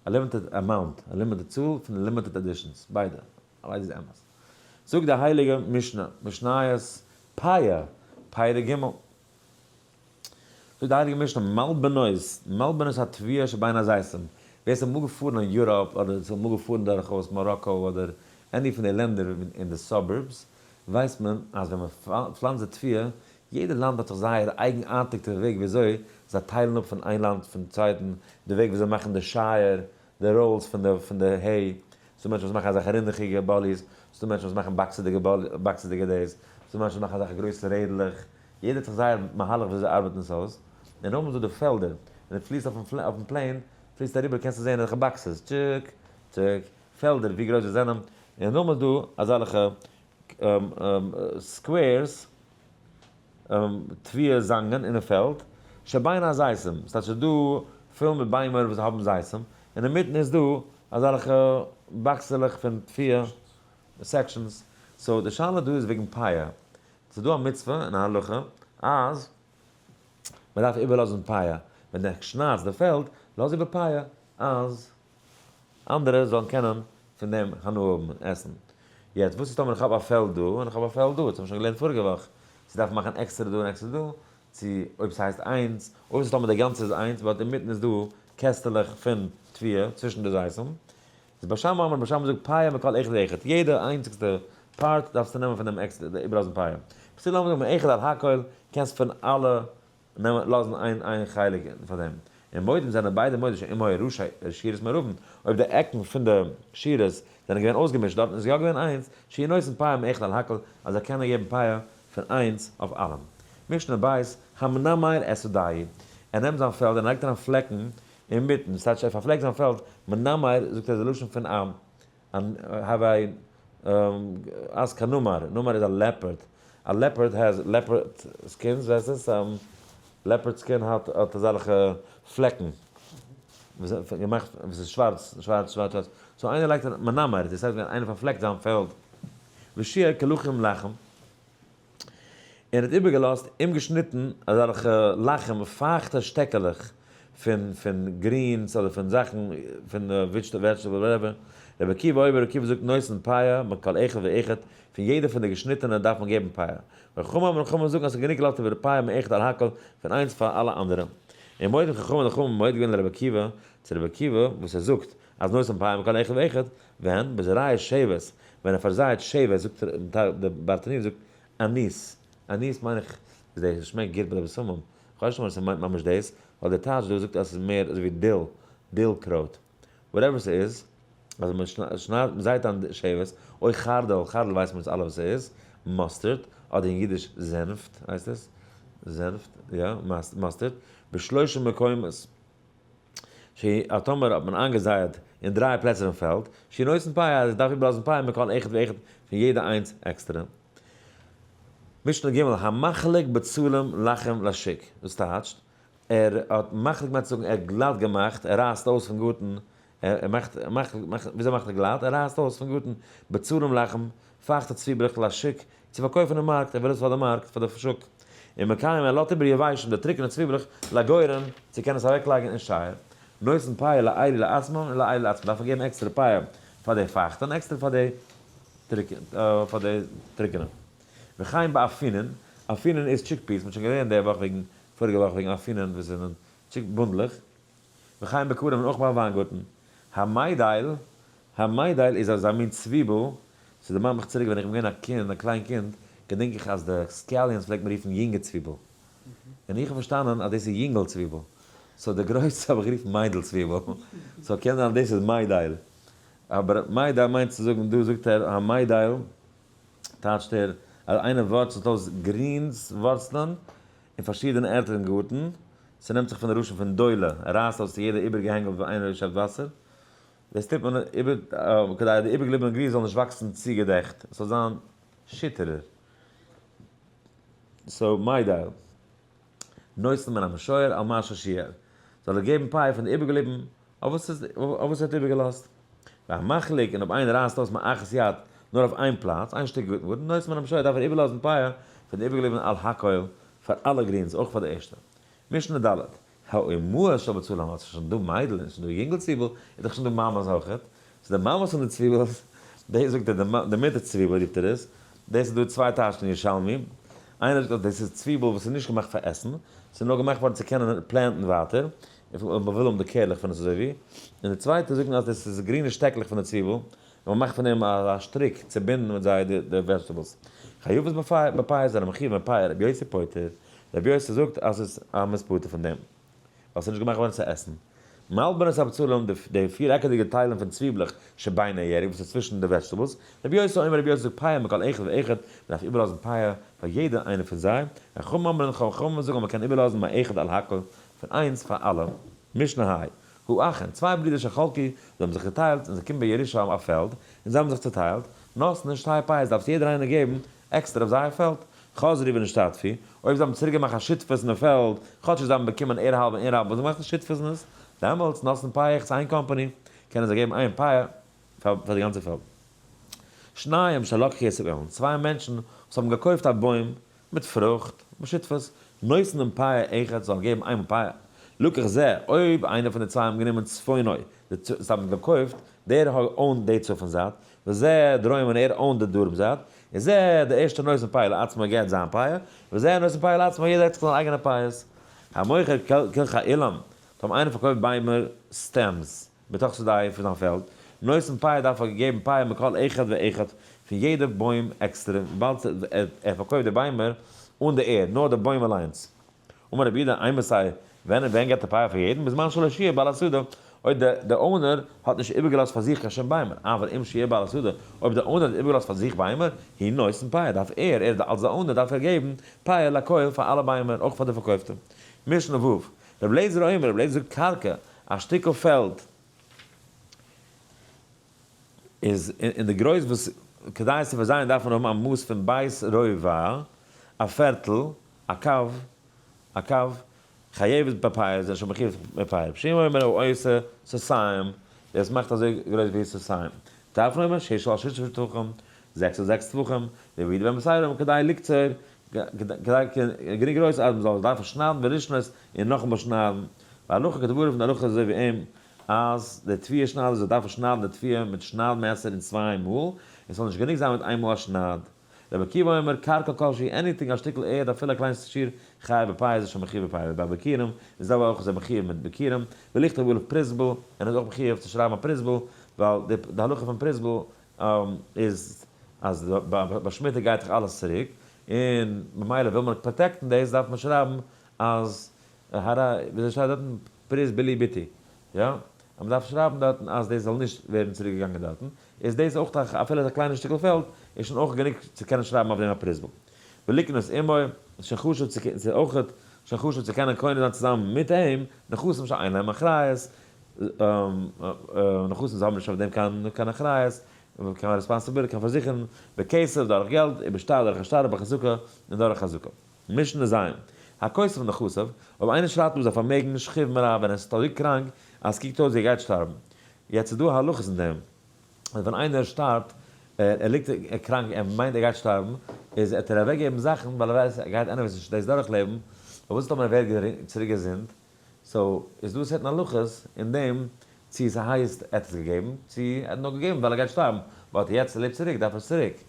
limited amount, א limited צאל פון limited editions, ביידע, ביידע איז אמת. זאגט די הייליגע משנה, משניות פאה, פרק ג'. זאגט די הייליגע משנה, מלבנות, מלבנות התבואה שבין הזיתים. ווער ס'איז אמאל געפארן אין Europe, אדער ס'איז אמאל געפארן דורכאויס מאראקא, אדער any פון די לענדער אין די suburbs, ווייסט מען אז ווען מען פלאנצט די תבואה, יעדע לאנד האט זיך זייער אייגנארטיגטע וועג וויאזוי זיי טיילן אפ פון איין לאנד פון צווייטן, די וועג וויאזוי מאכן די שייער, די rolls פון די היי, ס'דא מענטשן וואס מאכן אזעלכע רינדעכיגע באליס, ס'דא מענטשן וואס מאכן באקסעדיגע באקסעדיגע דאס, ס'דא מענטשן וואס מאכן אזעלכע גרויסע רעדלעך, יעדער האט זיך זייער מהלך וויאזוי זיי ארבעטן עס אויס, און נאכדעם איז דא די פעלדער, ווען דו פליסט אויפן plane, פליסטו אריבער קענסטו זען אזעלכע boxes, טשיק, טשיק, פעלדער ווי גרויס זיי זענען, און נאכדעם איז דא אזעלכע squares, תבואה זאנגען אינעם פעלד, שבין הזיתים, ס'טייטש ס'איז דא פול מיט ביימער וואס האבן זיתים, און אינמיטן איז דא אזעלכע באקסעלעך פון תבואה sections, so די שאלה דא איז וועגן פאה, ס'איז דא א מצוה אין א הלכה אז מ'דארף איבערלאזן פאה, ווען דו שניידסט די פעלד, לאז איבער פאה אז אנדערע זאלן קענען פון דעם הנאה האבן און עסן. יעצט וואס איז טאמער איך האב א פעלד דא און איך האב א פעלד דא, דאס האבן מיר שוין געלערנט פאריגע וואך, צו דארף מען מאכן עקסטערע דא און עקסטערע דא, צו אויב ס'הייסט איינס, אויב ס'איז טאמער די גאנצע איז איינס but אינמיטן איז דא קעסטעלעך פון תבואה צווישן די זיתים, איז בית שמאי אומר, בית שמאי זאגט פאה מכל אחד ואחד, יעדע איינציגסטע part דארפסטו נעמען פון דעם עקסטער, די איבערלאזן פאה. בית הלל זאגט מאחד על הכל, קענסט פון אלע נעמען לאזן איין איין חלק פאר דעם. און מודים זענען ביידע מודה שאם היו ראשי שורות מעורבין, אויב די עקן פון די שורות זענען געווען אויסגעמישט דארטן איז יא געווען איינס, שיהו נותנין פאה מאחד על הכל, אז זיי קענען געבן פאה פון איינס אויף אלעם. משנה בית, המנמר את שדהו, ער נעמט זיין פעלד און לייגט אריין פלעקן אינמיטן, דאס טייטש ער פארפלעקט זיין פעלד, מנמר זאגט ער איז א לשון פון א הווי אז כנמר, נמר איז א leopard, א leopard has leopard skins, ווייסט עס? Leopard skin האט אזעלכע פלעקן, וואס איז געמאכט, וואס איז שווארץ, שווארץ, שווארץ, שווארץ, so איינער לייגט מנמר, דאס הייסט ווען איינער פארפלעקט זיין פעלד, ושייר קלחים לחים. און האט איבערגעלאזט אומגעשניטן אזעלכע לחים פייכטע שטעקעלעך פון פון greens אדער פון זאכן פון vegetable whatever, רבי עקיבא אומר, רבי עקיבא זאגט נותן פאה מכל אחד ואחד, פון יעדע פון די געשניטענע דארף מען געבן פאה. וחכמים אומרים חכמים זאגן אז ס'איז גענוג געלאזט איבער פאה מאחד על הכל פון איינס פאר אלע אנדערע. און מודים חכמים די חכמים מודה געווען לרבי עקיבא צו רבי עקיבא וואס ער זאגט אז נותן פאה מכל אחד ואחד, ווען? בזורע שבת, ווען ער פארזייעט שבת זאגט די ברטנורא זאגט anise, anise מיין איך איז דאס וואס שמעקט גוט ביי די בשמים, כ'ווייס נישט אויב ס'מיינט ממש דאס, ווייל די טייטש דא זאגט אז ס'איז מער אזויווי dill, דיל קרויט, whatever ס'איז, אז מען שניידט מען זייט אן שבת, אוי חרדל, חרדל ווייסט מען אונז אלע וואס ס'איז, mustard, אדער אין אידיש זענפט הייסט עס, זענפט, יא, mustard, בשלושה מקומות. טאמער האט מען איינגעזייעט אין דריי פלעצער אין פעלד, שיהו נותנין פאה אז עס דארף איבערלאזן פאה מכל אחד ואחד פון יעדע איינס עקסטערע. משנה ג' המחליק בצלים לחים לשוק, דאס טייטשט, ער האט מחליק מיינט צו זאגן ער האט גלאט געמאכט, ער רייסט אויס פון גארטן, ער מאכט, וויאזוי מאכט ער גלאט? ער רייסט אויס פון גארטן בצלים לחים, פייכטע צוויבלעך לשוק, צו פארקויפן אין מארקט, ער וויל עס פאר די מארקט, פאר די שוק, און מקיים ער לאזט איבער יבשים די טרוקענע צוויבלעך לגורן, צו קענען עס אוועקלייגן אין שייער, נותן פאה לאלו לעצמן ולאלו לעצמן, דארף מען געבן עקסטערע פאה פאר די פייכטע און עקסטערע פאר די. פאר די טרוקענע. וכן באפינין, אפינין איז chickpeas, מ'האט שוין געלערנט די וואך וועגן, פאריגע וואך וועגן אפינין וואס זענען chick בונדלעך. וכן בכרם און אויך ביי וויינגארטן. המיידייל, המיידייל איז אזא מין צוויבל, ס'דערמאנט מיך צוריק ווען איך בין געווען א קינד, א קליין קינד, געדענק איך אז די scallions פלעגט מען רופן יונגע צוויבל. און איך האב פארשטאנען אז דאס איז יונגל צוויבל. so די גרויסע האב איך גערופן מיידל צוויבל. so קען זיין דאס איז מיידייל. אבער מיידייל מיינט צו זאגן, דא זאגט ער המיידייל, טייטשט ער אז איינער ווארצלט אויס גרינס ווארצלען אין פארשידענע ערטער אין גארטן, ס'נעמט זיך פון די לשון פון דולה, ער רייסט אויס יעדע איבערגעהענגל וואו איינער שעפט וואסער, דאס טוט מען איבער כדי די איבערגעבליבענע גרינס זאל נישט וואקסן צו געדעכט, עס זאל זיין שיטערער. so מיידייל, נותן מן המשוער על מה ששיער, זאל ער געבן פאה פון די איבערגעבליבן אויף וואס עס אויף וואס ער האט איבערגעלאזט. והמחליק, און אויב איינער רייסט אויס מאחת יד נאר אויף איין פלאץ, איין שטיק גארטן, נותן מן המשוער דארף ער איבערלאזן פאה פון די איבערגעבליבענע על הכל, פאר אלע גרינס, אויך פאר די ערשטע. משנה ד', האמהות של בצלים, אז ס'איז שוין דא מיידל און ס'איז דא יונגל צוויבל, איז דאך שוין דא מאמעס אויכעט, ס'איז די מאמעס פון די צוויבל, דאס זאגט ער, די מוטער צוויבל רופט ער עס, דאס איז דא צוויי טייטשן אין ירושלמי, איינער זאגט אז דאס איז צוויבל וואס איז נישט געמאכט פאר עסן, ס'איז נאר געמאכט געווארן צו קענען plant ן ווייטער, אויב מ'וויל האבן די קערלעך פון עס אזוי ווי, און די צווייטע זאגן אז דאס איז גרינע שטעקלעך פון די צוויבל, און מ'מאכט פון דעם א שטריק צו בינדן מיט זיי די vegetables. חייבות בפאה זענען מחיוב מיט פאה, רבי יוסי פוטר, רבי יוסי זאגט אז עס אז מ'איז פטור פון דעם, ווייל ס'איז נישט געמאכט געווארן צו עסן. מלבנות הבצלים, די פיר-עקעדיגע טיילן פון צוויבלעך שבין הירק וואס איז צווישן די vegetables, רבי יוסי אומר רבי יוסי זאגט פאה מכל אחד ואחד, מ'דארף איבערלאזן פאה פאר יעדע איינע פון זיי, חכמים אומרים חכמים זאגן אז מ'קען איבערלאזן מאחד על הכל, פון איינס פאר אלע. משנה ה'. האחים, צוויי ברידער שחלקו, זיי האבן זיך געטיילט, און זיי קומען בירושה א פעלד, און זיי האבן זיך צוטיילט, נותנין שתי פאות דארף יעדער איינער געבן עקסטער אויף זייער פעלד, חזרו ונשתתפו, אויב זיי האבן צוריק געמאכט א שותפות אין די פעלד, כאטש זיי האבן באקומען ער האלב און ער האלב, האבן זיי געמאכט א שותפות אין עס, דעמאלטס נותנין פאה אחת איין קאמפאני, קענען זיי געבן איין פאה פאר די גאנצע פעלד. שניים שלקחו את האילן, צוויי מענטשן וואס האבן געקויפט א בוים מיט פרוכט, בשותפות, נותנין פאה אחת זאל געבן איין פאה, לקח זה, אויב איינער פון די צוויי האבן גענומען צפונו, די זיי האבן געקויפט, דער האט owned די צפון זייט, וזה דרומו און ער owned די דרום זייט, און זה די ערשטע נותן פאה לעצמו געט זיין פאה, וזה נותן פאה לעצמו יעדער האט זיך זיין אייגענע פאות. המוכר קלחי אילן, טאמער איינער פארקויפט ביימער stems, בתוך שדהו פון זיין פעלד, נותן פאה דארף ער געבן פאה מכל אחד ואחד, פון יעדע בוים עקסטער, וויבאלד ער פארקויפט די ביימער אן די ערד, נאר די בוים אליינס. אמר רבי יהודה, אימתי, ווען און ווען געבט ער פאה פאר יעדן? בזמן שלא שיער בעל השדה, אויב די owner האט נישט איבערגעלאזט פאר זיך קיין שום ביימער, אבל אם שיער בעל השדה, אויב די owner האט איבערגעלאזט פאר זיך ביימער, הוא נותן פאה, דארף ער, ער אלס די owner דארף ער געבן פאה לכל פאר אלע ביימער, אויך פאר די פארקויפטע. משנה ו', רבי אליעזר אומר, רבי אליעזר זאגט קרקע, א שטיקל פעלד, איז אין די גרויס וואס כדי עס צו פארזייען דארף מען האבן א מאס פון בית רובע, א פערטל, א קב, א קב, חייבת בפאה זענען שוין מחיוב בפאה, רבי שמעון אומר העושה סאתים, דער וואס מאכט אזוי גרויס ווי סאתים, טרפון אומר ששה על ששה טפחים, זעקס אויף זעקס טפחים, רבי יהודה בן בתירא אומר כדי לקצור, כדי גענוג גרויס אז מ'זאל עס דארפן שניידן ולשנות און נאכאמאל שניידן, והלכה כדבריו און די הלכה איז אזוי ווי אים, אז דער תבואה שניידער זאל דארפן שניידן די תבואה מיט שנייד מעסער אין צוויי מאל, און ס'זאל נישט גענוג זיין מיט איין מאל א שנייד. רבי עקיבא אומר, קרקע כלשהי, anything א שטיקל ערד אפילו א קליין שיעור חייב בפאה איז עס שוין מחיוב בפאה, ובביכורים איז זעלבע אויך איז ער מחיוב מיט ביכורים, ולכתוב עליו פרוזבול, און ער איז אויך מחיוב צו שרייבן א פרוזבול, ווייל די הלכה פון פרוזבול איז אז ביי שמיטה גייט דאך אלעס צוריק, און ממילא וויל מען protect ן דאס דארף מען שרייבן אז הרי, וויאזוי שטייט דארטן? פרוז בילי ביתי, יא? אז מען דארף שרייבן דארטן אז דאס זאל נישט ווערן צוריק געגאנגען דארטן, איז דאס אויך א אפילו א קליינע שטיקל פעלד איז שוין אויך גענוג צו קענען שרייבן אויף דעם א פרוזבול. ולקנות עמו, איז שוין חשוב צו איז אויך שוין חשוב צו קענען קונה זיין צוזאמען מיט אים, נכסים שאין להם אחריות, נכסים זיי האבן נישט אויף דעם קיין קיין אחריות, קיין responsibility, קיין פארזיכערן, בכסף דורך געלט, ובשטר דורך א שטר, ובחזקה און דורך חזקה. משנה ז', הכותב נכסיו, אויב איינער שרייבט אפ זיין פארמעגן שכיב מרע ווען ער איז אזוי קראנק אז ס'קוקט אויס ווי ער גייט שטארבן. יעצט איז דא הלכות אין דעם, אז ווען איינער שטארבט, ער ליגט קראנק ער מיינט ער גייט שטארבן, איז עט ער אוועקגעבן זאכן ווייל ער ווייסט ער גייט anyways נישט דאס דורכלעבן, אבער וואס איז טאמער ער ווערט צוריק געזונט, so איז דא certain הלכות אין דעם. צו ס'הייסט ער האט עס געגעבן, צו ער האט נאר געגעבן ווייל ער גייט שטארבן, but יעצט ער לעבט צוריק דארף ער עס צוריק.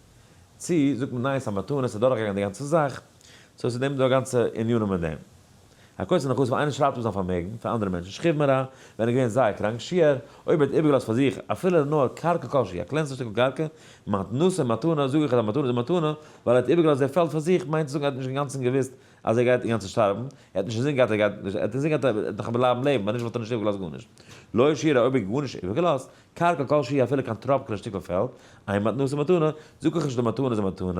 צו זאגט מען ניין ס'איז א מתנה ס'איז דורכגעגאנגען די גאנצע זאך, so ס'איז דעם דא גאנצע ענינים מיט דעם. הכותב נכסיו איינער שרייבט אפ זיין פארמעגן פאר אנדערע מענטשן שכיב מרע ווען ער איז געווען זייער קראנק שיער אויב ער האט איבערגעלאזט פאר זיך אפילו נאר קרקע כלשהי א קלענסטע שטיקל קרקע מתנתו מתנה זאג איך אז א מתנה איז א מתנה ווייל ער האט איבערגעלאזט די פעלד פאר זיך מיינט צו זאגן ער האט נישט אינגאנצן געוואוסט אז ער גייט אינגאנצן שטארבן ער האט נישט אינזין געהאט ער גייט ער האט אינזין געהאט ער וועט נאך בלייבן לעבן ווען נישט וואלט ער נישט איבערגעלאזט גארנישט לא שיער אויב ער האט גארנישט איבערגעלאזט קרקע כלשהי אפילו קיין טראפקעלע שטיקל פעלד אין מתנתו מתנה זאג איך נישט די מתנה איז א מתנה און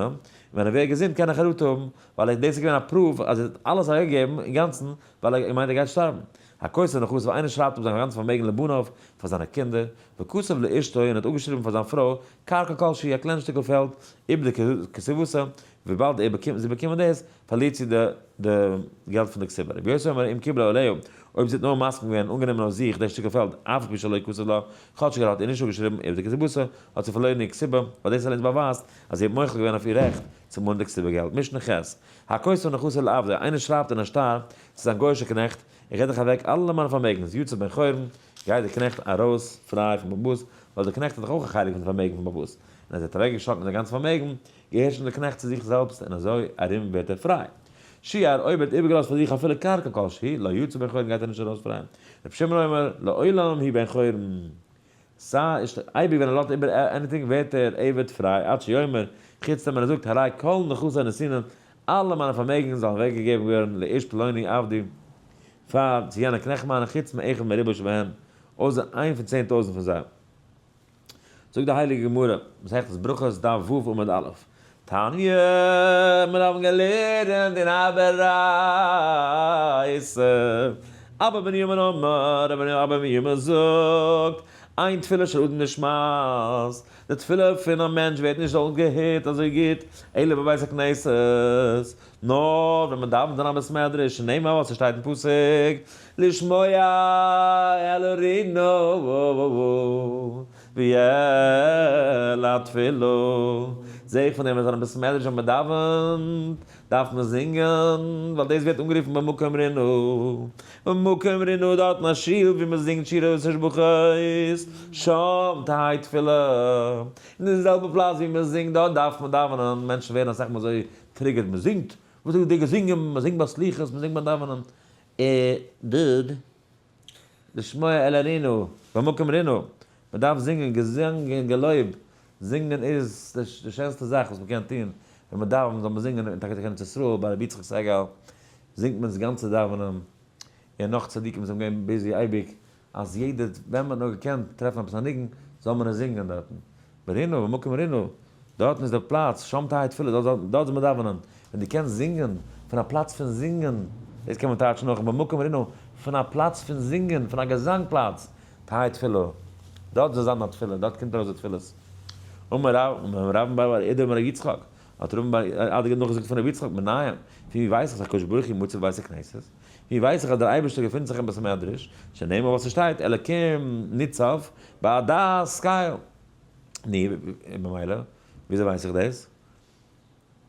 ווען ער ווערט געזונט קען ער חרטה האבן ווייל דאס איז געווען א proof אז ער האט אלעס אוועקגעגעבן אינגאנצן ווייל ער געמיינט ער גייט שטארבן. הכותב נכסיו איינער שרייבט אפ זיין גאנצע פארמעגן לבניו פאר זיינע קינדער, וכתב לאשתו און האט אפגעשריבן פאר זיין פרוי קרקע כלשהי א קליין שטיקל פעלד איבדה כתובתה, וויבאלד ער באקומט זי באקומען דאס פארלירט זי די די געלט פון די כתובה. רבי יוסי אומר אם קיבלה עליה אויב זי האט נאר מסכים געווען און אנגענומען אויף זיך דאס שטיקל פעלד אף על פי שלא כתב לה כאטשיג ער האט איר נישט אפגעשריבן איבדה כתובתה האט זי פארלוירן איר כתובה ווייל דאס אליינס באווייזט אז זי האט מוחל געווען אויף איר רעכט צו מאנען די כתובה געלט. משנה ח', הכותב נכסיו לעבדו, איינער שרייבט אין א שטר צו זיין גוי'אישע קנעכט, איך געב דיך אוועק אלע מיינע פארמעגנס, יצא בן חורין, גייט דער קנעכט ארויס פריי פון בעל הבית, ווייל דער קנעכט האט דאך אויך א חלק פון די פארמעגן פון בעל הבית, און אז ער האט אוועקגעשאנקען זיין גאנצע פארמעגן, געהערט שוין דער קנעכט צו זיך זעלבסט, און אזוי ארום ווערט ער פריי. שיער, אויב ער האט איבערגעלאזט פאר זיך אפילו קרקע כלשהי, לא יצא בן חורין גייט ער נישט ארויס פריי. רבי שמעון אומר, לעולם הוא בן חורין. סא איז אייביג ווען ער לאזט איבער anything ווערט ער עבד פריי עד שיאמר, חוץ ווען ער זאגט הרי כל נכסי נתונין אלע מיינע פארמעגנס זאלן אוועק געגעבן ווערן לאיש פלוני עבדי פאר צו יענע קנעכט מיינע חוץ מאחד מריבוא שבהם אויסער איין פון 10,000 פון זיי. זאגט די הייליגע גמרא, מסכת ברכות דף ו' עמוד א', תניא, מיר האבן געלערנט אין א ברייתא, אבא בנימין אמר, אבא בנימין זאגט, אין תפילה של אדם נשמעת, די תפילה פון א מענטש ווערט נישט אויסגעהערט אזוי גוט, אלא בבית הכנסת, נאר ווען מען דאווענט אין א בית מדרש, שנאמר וואס עס שטייט אין פסוק, לשמוע אל הרינה ואל התפילה, זעה איך פון דעם אז אין א בית מדרש ווען מען דאווענט דארף מען זינגען, ווייל דאס ווערט אנגערופן במקום רינה, במקום רינה דארט אין א שול ווי מען זינגט שירות ותשבחות, שם תהא תפילה, אין די זעלבע פלאץ ווי מען זינגט דארט דארף מען דאווענען, מענטשן ווערן אסאך מאל אזוי triggered, מען זינגט, וואס איז די געזינגען, מען זינגט ביי סליחות, מען זינגט ביים דאווענען, אה, דוד, לשמוע אל הרינה, במקום רינה, מען דארף זינגען געזאנג און געלויב, זינגען איז די שענסטע זאך וואס מען קען טון, ווען מען דאווענט זאל מען זינגען, און טאקע אין ארץ ישראל ביי רבי יצחק סגל זינגט מען דאס גאנצע דאווענען, און נאך צדיקים זענען געווען busy אייביג אז יעדער ווען מען האט נאר געקענט טרעפן עפעס א ניגון זאל מען עס זינגען דארטן, ברינה במקום רינה, דארטן איז דער פלאץ, שם תהא תפילה, דארט זאל מען דאווענען, ווען דו קענסט זינגען פון א פלאץ פון זינגען, דאס קען מען טייטשן אויך במקום רינה, פון א פלאץ פון זינגען, פון א געזאנג פלאץ, תהא תפילה, דארט זאל זיין דיין תפילה, דארט קומט ארויס די תפילות. אמר רב, אמר רב בר בר אידי אמר ר' יצחק, האט רב בר אדא נאכגעזאגט פון ר' יצחק, מנין, פון ווי ווייס איך אז הקדוש ברוך הוא מצוי בבית הכנסת? ווי ווייס איך אז דער אייבערשטער געפינט זיך אין בית המדרש, שנאמר וואס עס שטייט, אלקים ניצב בעדת קל. נו, במילא, וויאזוי ווייס איך דאס?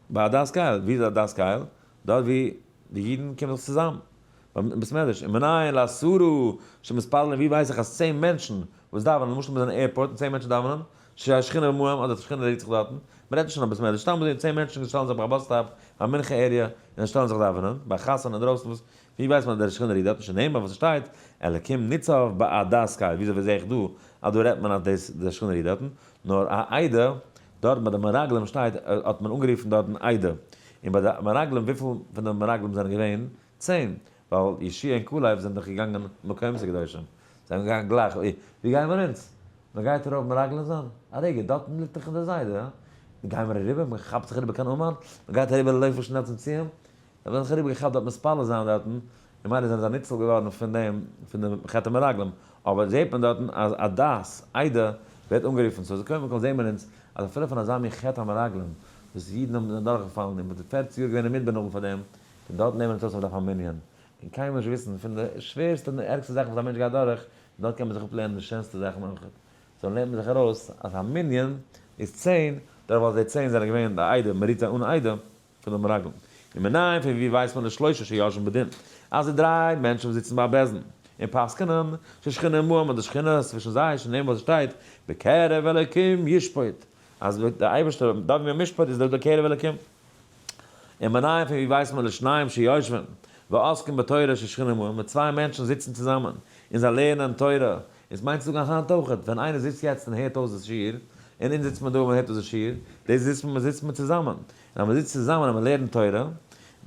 בעדת קל, ווי איז עדת קל? דארט ווי די אידן קומען זיך צוזאם, ביים בית מדרש, ומנין לעשרה שמתפללים, ווי ווייס איך אז 10 מענטשן וואס דאווענען, למשל מ'איז אין airport און 10 מענטשן דאווענען, שהשכינה עמהם, אדער די שכינה רוהט זיך דארטן, מ'רעדט נישט פון א בית מדרש, סתם אזוי 10 מענטשן שטעלן זיך ביי א bus stop, ביי א מנחה area, און זיי שטעלן זיך דאווענען, ביי א חתונה אינדרויסן, וואס, ווי ווייסט מען אז דער שכינה רוהט דארטן, שנאמר וואס עס שטייט, אלקים ניצב בעדת קל, וויאזוי זעה איך דא אז דא רעדט מען אז דאס דער שכינה רוהט דארטן, נאר א עדה, דארט ביי די מרגלים שטייט האט מען אנגערופן דארטן עדה, און ביי די מרגלים וויפיל פון די מרגלים זענען געווען? 10, ווייל יהושע און כלב זענען דאך געגאנגען מקומות הקדושים, זיי זענען געגאנגען גלייך, אוי ווי גייען מיר אונז? מען גייט ארויף מרגלים זיין? א רגע, דארטן ליגט דאך אונזער זיידע, הא? גייען מיר אריבער? מען כאפט זיך אריבער קיין אומאן? מען גייט אריבער לויפן שנעל צום ציון? זיי האבן זיך אריבער געכאפט דארט מתפלל זיין דארטן, און ממילא זענען זיי ניצול געווארן פון דעם פון דעם חטא המרגלים, אבער זעט מען דארטן אז עדת, עדה, ווערט אנגערופן, so קודם כל זעט מען אונז אז אפילו פון אזא מין חטא המרגלים וואס אידן האבן זענען דורכגעפאלן און מ'האט 40 יאר געווען אין מדבר נאכדעם פאר דעם, פון דארט נעמען אונז אויס אז מ'דארף א מנין, און קיינמאל נישט וויסן פון די שווערסטע און ערגסטע זאכן וואס א מענטש גייט דורך, פון דארט קען מען זיך אפלערנען די שענסטע זאכן אויך. so לערנט מען זיך ארויס אז א מנין איז 10, דורך ווייל די 10 זענען געווען די עדה, מ'רופט זיי אן עדה, פון די מרגלים. ומנין פון ווי ווייסט מען לשלושה שיושבין בדין? אז די דריי מענטשן וואס זיצן ביי א בית דין. און פסק'נען, ששכינה עמהם אז די שכינה איז צווישן זיי, שנאמר וואס עס שטייט, בקרב אלקים ישפוט, אז דער אייבערשטער דארף מיר משפט איז דאך בקרב אלקים. און מנין פון ווי ווייסט מען לשניים שיושבין ועוסקים בתורה ששכינה עמהם, ווען צוויי מענטשן זיצן צוזאמען און זיי לערנען תורה, איז מיינט צו זאגן אז היינט אויך, ווען איינער זיצט יעצט און הערט אויס די שיעור, און אונז זיצט מען דא און מען הערט אויס די שיעור, דאס זיצט מען זיצט מען צוזאמען, און אז מען זיצט צוזאמען און מען לערנט תורה,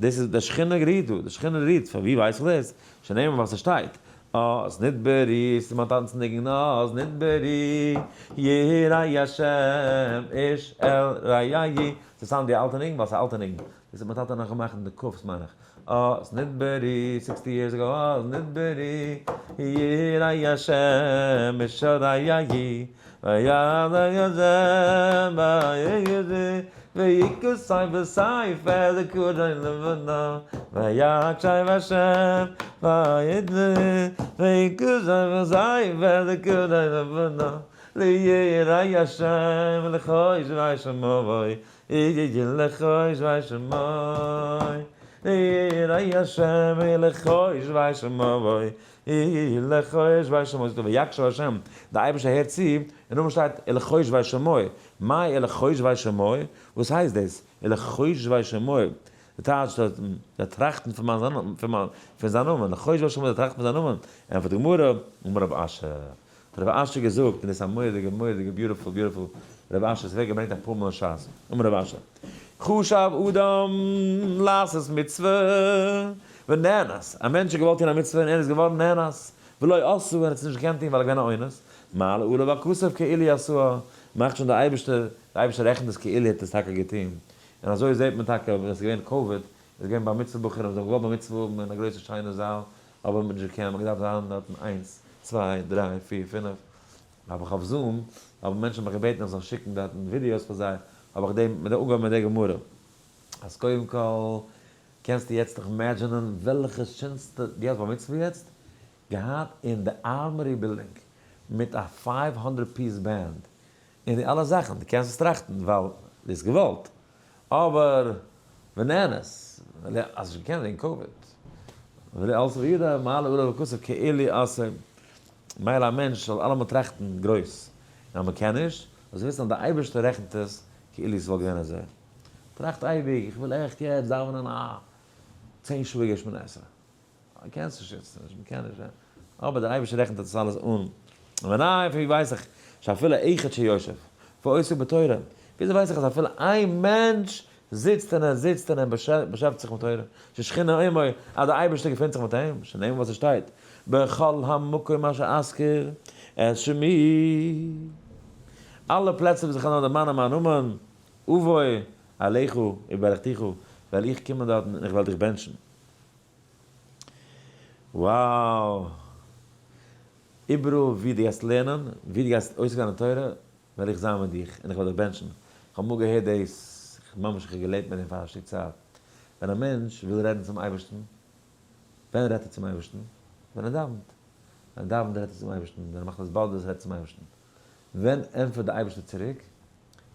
דאס איז די שכינה רוהט דא, די שכינה רוהט, פון ווי ווייס איך דאס? שנאמר ווייל ס'שטייט, אז נדברו, ס'איז מיין טאטנ'ס ניגון, אז נדברו, יראי השם איש אל רעהו, ס'סאונד ווי א אלטע ניגון ווייל ס'איז א אלטע ניגון, דאס האט מיין טאטע נאך געמאכט אין די כף'ס מיין איך. אז נדברו, 60 years ago, אז נדברו, יראי השם משרעי, ויקוסי בספר זכורי לבנה, ויקשב השם, ויקוסי בספר זכורי לבנה, ליראי השם לחושבי שמו, לחושבי שמו, ליראי השם לחושבי שמו, לחושבי שמו, זאגט ער ויקשב השם, דער אייבערשטער הערט צו, און נאכדעם שטייט לחושבי שמו, מאי לחושבי שמו, וואס הייסט דאס לחושבי שמו, די טייטש די טראכטן פון מיין פון זיין נאמען, לחושבי שמו די טראכטן פון זיין נאמען, ענטפערט די גמרא, אמר רב אשי, האט רב אשי געזאגט, און דאס איז א מורא'דיגע מורא'דיגע beautiful beautiful רב אשי, עס ווערט געברענגט אפאר מאל אין שס, אמר רב אשי, חשב אדם לעשות מצוה ונאנס, א מענטש האט געוואלט טון א מצוה און ער איז געווארן נאנס, ולא עשאה און ער האט עס נישט געקענט טון ווייל ער איז געווען א אונס, מעלה עליו הכתוב כאילו עשאה, מאכט שוין דער אייבערשטער, דער אייבערשטער רעכנט עס כאילו ער האט עס טאקע געטון, און אזוי זעט מען טאקע ווען עס איז געווען קאוויד, איז געווען בר מצוה בחורים, זיי האבן געוואלט בר מצוה האבן אין א גרויסע שיינע זאל, אבער מען האט נישט געקענט, מען האט געדארפט זיין דארטן איינס, צוויי, דריי, פיר, פינף, האב איך אויף Zoom, האבן מענטשן מיך געבעטן איך זאל שיקן דארטן ווידיאוס פאר זיי, האב איך דעם, מיט אנגעהויבן מיט די גמרא, אז קודם כל קענסטו יעצט דיך imagine ען וועלכע שענסטע, דו האסט בר מצוה יעצט געהאט אין די Armory building מיט א 500 piece band און די אלע זאכן, דו קענסט עס טראכטן ווייל דו האסט געוואלט, אבער ונאנס, האסט נישט געקענט וועגן קאוויד, ולא עלתה בידו מעלה עליו הכתוב כאילו עשאה, מילא א מענטש זאל אלעמאל טראכטן גרויס, און אז מען קען נישט, זאלסט וויסן אז דער אייבערשטער רעכנט עס כאילו עס וואלט געווען אזוי. טראכט אייביג, איך וויל עכט יעצט דאווענען א 10 שעה'יגע שמונה עשרה. קענסט נישט יעצט, מען קען נישט, אבער דער אייבערשטער רעכנט עס אלעס אן. און ווען פון ווי ווייס איך שאפילו אחד שיושב ועוסק בתורה, וויאזוי ווייס איך אז אפילו איין מענטש זיצט און ער זיצט און ער באשעפטיגט זיך מיט תורה, ששכינה עמו, אז דער אייבערשטער געפינט זיך מיט אים, שנאמר וואס עס שטייט, בכל המקום אשר אזכיר את שמי, אלע פלעצער וואס איך וועל נאר דערמאנען מיין נאמען, אבוא אליך וברכתיך, וועל איך קומען דארטן און איך וועל דיך בענטשן. Wow! איבעראל וואו דו גייסט לערנען, וואו דו גייסט עוסק זיין אין תורה, וועל איך זיין מיט דיך און איך וועל דיך בענטשן. איך האב אמאל געהערט דאס, איך ממש איך האב געלעבט מיט דעם פאר א שטיק צייט. ווען א מענטש וויל רעדן צום אייבערשטן, ווען רעדט ער צום אייבערשטן? ווען ער דאווענט. ווען ער דאווענט רעדט ער צום אייבערשטן, ווען ער מאכט התבודדות רעדט ער צום אייבערשטן. ווען ענטפערט דער אייבערשטער צוריק?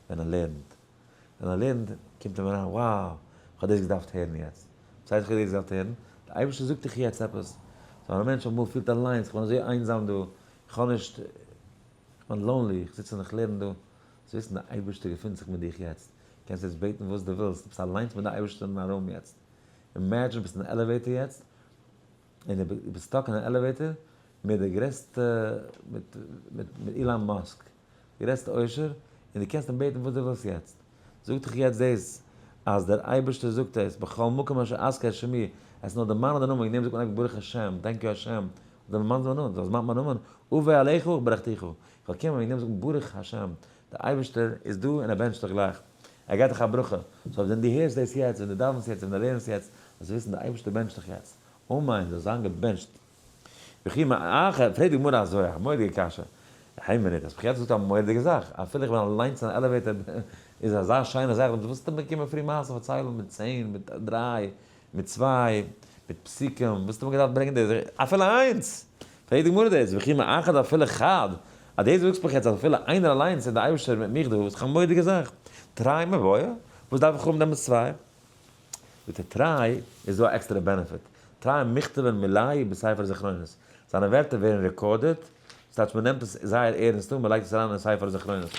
ווען ער לערנט. ווען ער לערנט קומט אים אריין, wow, איך האב דאס געדארפט הערן יעצט. וואס הייסט איך האב דאס געדארפט הערן? דער אייבערשטער זאגט דיך יעצט עפעס. so א מענטש אמאל פילט אליינס, איך בין אזוי איינזאם דא, איך האב נישט, איך בין lonely, איך זיץ און איך לערן דא. זאלסט וויסן דער אייבערשטער געפינט זיך מיט דיך יעצט. קענסט יעצט בעטן וואס דו ווילסט, דו ביסט אליינס מיט די אייבערשטער אין א room יעצט. imagine ביסט אין elevator יעצט, און דו ביסט stuck אין א elevator מיט די גרעסטע, מיט אילאן מאסק, די גרעסטע עושר, און דו קענסט אים בעטן וואס דו ווילסט יעצט. זאגט דיך יעצט דאס, אז דער אייבערשטער זאגט עס, בכל מקום אשר אזכיר את שמי, עס איז נאר דערמאנען די נאמען, וועגן דעם זאגט מען אייביג ברוך השם, thank you השם, דו דערמאנסט מיין נאמען, דו דערמאנסט מיין נאמען, אבוא אליך וברכתיך, איך וועל קומען וועגן דעם זאגט מען ברוך השם, דער אייבערשטער איז דא און ער בענטשט דיך גלייך, ער געבט דיך א ברכה, so ווען דו הערסט דאס יעצט, ווען דו דאווענסט יעצט, ווען דו לערנסט יעצט, זאלסטו וויסן דער אייבערשטער בענטשט דיך יעצט, אמן, זאלסט זיין געבענטשט. וכי מאחר, פרעגט די גמרא אזוי א מורא'דיגע קשיא, איין מינוט, האסט מיך יעצט געזאגט א מורא'דיגע זאך, אפילו איך בין אליינס אין א elevator איז אזא שיינע זאך, וואס האסטו מיר געקומען פרי מעשה פארציילן מיט צען, מיט דריי, מיט צוויי, מיט פסוקים, וואס האסטו מיר געדארפט ברענגען דאס, אפילו איינס! פרעגט די גמרא דאס, וכי מאחד אפילו חד, אז דאס זאגסט מיך יעצט אז אפילו איינער אליינס איז די אייבערשטער מיט מיך דא, איז דאך א מורא'דיגע זאך, תרי מיבעיא, וואס דארף איך האבן דעמאלטס צוויי? מיט די תרי איז דא א עקסטערע benefit, תרי מכתבן מילייהו בספר זכרונות. זיינע ווערטער ווערן recorded, ס'טייטש מ'נעמט עס זייער ערנסט אן, מ'לייגט עס אריין אין ספר זכרונות.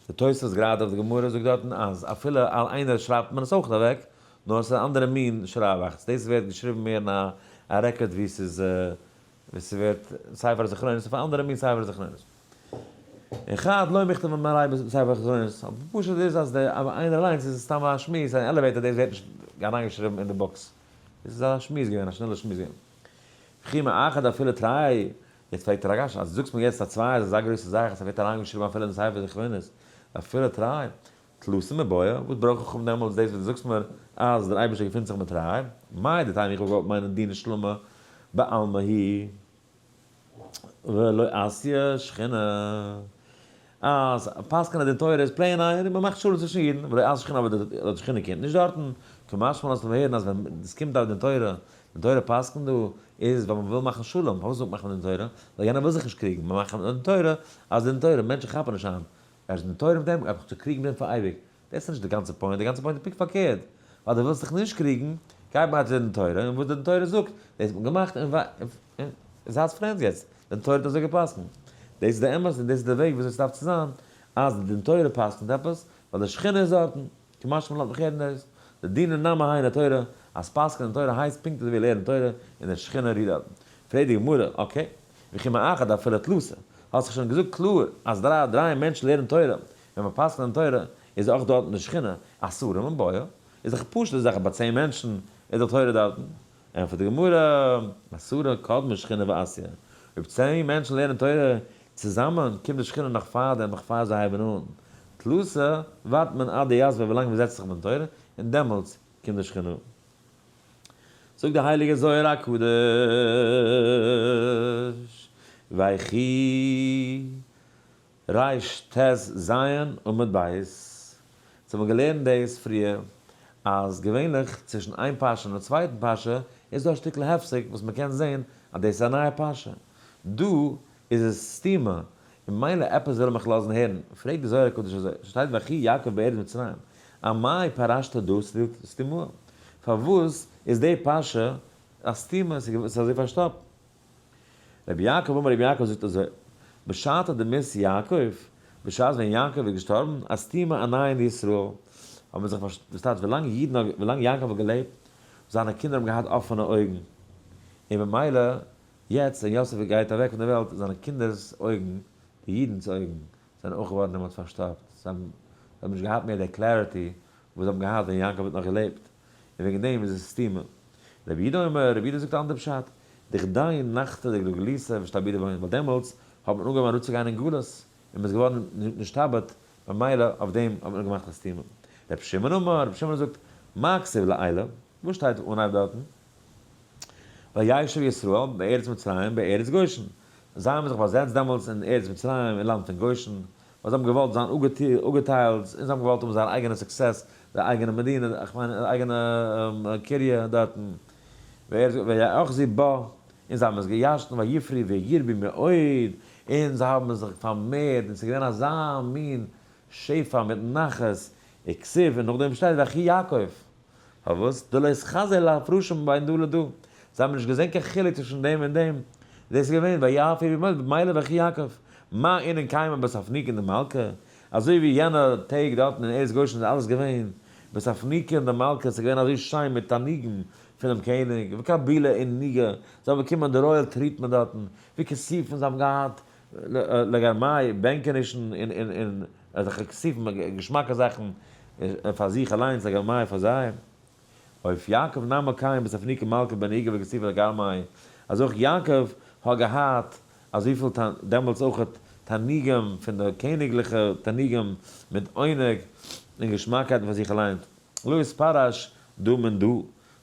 די תוספות גראדע אויף די גמרא זאגט דארטן אז אפילו איינער שרייבט מען עס אויך אוועק, נאר עס איז א אנדערע מין שרייבאכץ, דאס ווערט געשריבן מער אין א record ווי ס'איז ווי ס'ווערט ספר זכרונות אויף א אנדערע מין ספר זכרונות. און חד לא מכתב ממלא בספר זכרונות, אבער פשוט איז אז די איינער אליינס איז סתם א שמועס אין elevator דאס ווערט נישט אריינגעשריבן אין די books. דאס איז א שמועס געווען, א שנעלע שמועס געווען. וכי מאחד אפילו תרי, יעצט פרעגט ער א קשיא, אז דו זאגסט מיר יעצט אז צוויי איז אזא גרויסע זאך אז ס'ווערט אריינגעשריבן אפילו אין ספר זכרונות, אפילו תרי, תלתא מיבעיא, וואס ברויך איך האבן דעמאלטס דאס וואס דו זאגסט מיר אז דער אייבערשטער געפינט זיך מיט תרי, מהו דתימא איך וואלט געוואלט מיינען דינא שלמא בעלמא הוא ולא אתיא שכינה, אז פסק'נען א דין תורה איז plain איין און מ'מאכט שלום צווישן אידן, ולא אתיא שכינה אבער די שכינה קומט נישט דארטן, קא משמע לן לאזט מען הערן אז ווען עס קומט א דין תורה, דין תורה פסק'נט דא איז ווייל מ'וויל מאכן שלום, פארוואס זאגט מאכט מען דין תורה? ווייל יענער וויל זיך נישט קריגן, מ'מאכט א דין תורה אז דין תורה, מענטשן כאפן נישט איין, ער איז דין תורה מיט אים, גייט מיך צוקריגן מיט אים פאר אייביג, דאס איז נישט די גאנצע point, די גאנצע point איז פונקט פארקערט, ווייל דו ווילסט זיך נישט קריגן, גיי ביי צו דין תורה, און וואס די דין תורה זאגט, דאס האט מען געמאכט, און זייטס friends יעצט, דין תורה האט אזוי גע'פסק'נט. דאס איז די אמת און דאס איז די וועג וויאזוי ס'דארף צו זיין, אז די דין תורה פסק'נט עפעס, ווייל די שכינה איז דארטן, כמשמע לאזט מיך הערן דאס, די דינא נמי היינו תורה, אז פסק'נען דין תורה הייסט פונקט אזוי ווי לערנען תורה, און די שכינה רוהט דארטן. פרעגט די גמרא, okay, וכי מאחד אפילו תלתא, האסט דאך שוין געזאגט קלאר אז דריי מענטשן לערנען תורה, ווען מען פסק'נט דין תורה איז אויך דארטן די שכינה, עשרה מיבעיא, איז דאך פשוט די זאך אז ביי 10 מענטשן איז דאך תורה דארטן. ענטפערט די גמרא, עשרה קדמה שכינה ואתיא, אויב 10 מענטשן לערנען תורה צוזאמען קומט די שכינה נאך פאר דעם, נאך פאר זיי הייבן אן. תלתא ווארט מען עד דיתבי ווילאנג מען זעצט זיך מיטן תורה, און דעמאלטס קומט די שכינה. זאגט די הייליגע זוהר הקדוש, ויחי רט"ז עמוד ב', אונז האבן געלערנט דאס פריער, אז געווענליך צווישן איין פרשה און די צווייטן פרשה איז דא א שטיקל הפסק וואס מען קען זען אז דאס איז א נייע פרשה. דא איז עס סתימה, און מילא עפעס וויל ער מיך לאזן הערן, פרעגט די זוהר הקדוש אזוי, שטייט ויחי יעקב בארץ מצרים, אמאי פרשתא דא סתימאה? פארוואס איז די פרשה א סתימה, ס'איז אזוי פארשטאפט? רבי יעקב אמר רבי יעקב זאגט אזוי, בשעתא דמית יעקב, בשעת ווען יעקב איז געשטארבן, אסתימו עינייהו דישראל, האבן זיך פארשט, דאס טייטש ווילאנג אידן האבן, ווילאנג יעקב האט געלעבט, זיינע קינדער האבן געהאט אפענע אויגן, און במילא יעצט ווען יוסף גייט אוועק פון דער וועלט, זיינע קינדער'ס אויגן, די אידנ'ס אויגן, זענען אויך געווארן דעמאלטס פארשטאפט, זיי האבן נישט געהאט מער די clarity וואס זיי האבן געהאט ווען יעקב האט נאך געלעבט. און וועגן דעם איז עס סתימה. רבי יהודה אומר, רבי יהודה זאגט א אנדער פשט, דכדין נחתו לגלותא ואשתעבידו בהון, ווייל דעמאלטס האט מען אנגעהויבן אראפצוגיין אין גלות, און מען איז געווארן נשתעבד, ממילא אויף דעם האט מען געמאכט א סתימה. רבי שמעון אמר, רבי שמעון זאגט, מה כתיב לעילא, וואס שטייט אנהייב דארטן? וישב ישראל בארץ מצרים בארץ גושן, זיי האבן זיך באזעצט דעמאלטס אין ארץ מצרים אין לאנד פון גושן, ווייל זיי האבן געוואלט זיין אפגעטיילט, און זיי האבן געוואלט האבן זייער אייגענע success, זייער אייגענע מדינה, איך מיין אייגענע קריה דארטן, ויאחזו בה, און זיי האבן עס געירש'נט, ויפרו וירבו מאוד, און זיי האבן זיך פארמערט, און ס'איז געווען אזא מין שפע מיט נחת, וכתיב, און נאכדעם שטייט ויחי יעקב. פארוואס? דלא אתחזי לאפרושא בין דא לדא. זיי האבן נישט געזען קיין חילוק צווישן דעם און דעם. דאס איז געווען ויפרו מאוד במילא ויחי יעקב. מה אינון קיימא בתפנוקין דמלכא? אזוי ווי יענע טעג דארטן אין ארץ גושן איז אלעס געווען בתפנוקין דמלכא, ס'איז געווען אזוי שיין מיט תענוגים פונעם קעניג, וקבילו עונגא, זיי האבן באקומען די royal treatment דארטן, וכיסופין זיי האבן געהאט לגרמיה בענקענישן און אזעלכע כיסופין געשמאקע זאכן פאר זיך אליינס לגרמיה פאר זיי. אוף יעקב נמי קיים בתפנוקי מלכא בעונגא וכיסופין לגרמיה, אז אויך יעקב האט געהאט אזויפיל דעמאלטס אויך תענוגים פון די קעניגליכע תענוגים מיט עונג און געשמאקייטן פאר זיך אליינס, לא אתפרש דא מן דא,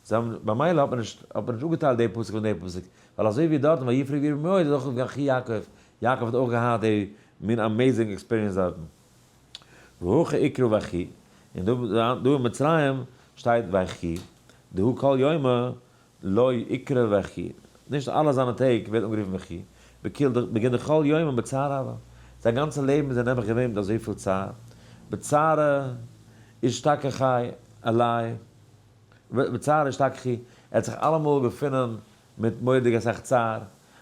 זיי האבן במילא האט מען נישט האט מען נישט אפגעטיילט די פסוק פון די פסוק, ווייל אזוי ווי דארטן ויפרו וירבו מאוד איז אויך ויחי יעקב, יעקב האט אויך געהאט די מין amazing experience דארטן. והכא אקרי ויחי, און דא דא אין מצרים שטייט ויחי, דהא כל יומא לא אקרי ויחי, נישט אלע זיינע טעג ווערט אנגערופן ויחי, בגין דכל יומא בצער הוה, זיין גאנצע לעבן איז ער נעבעך געווען מיט אזויפיל צער, בצערא אשתכחיה עלי, בצערא אשתכחי, ער האט זיך אלעמאל געפונען מיט מורא'דיג אסאך צער,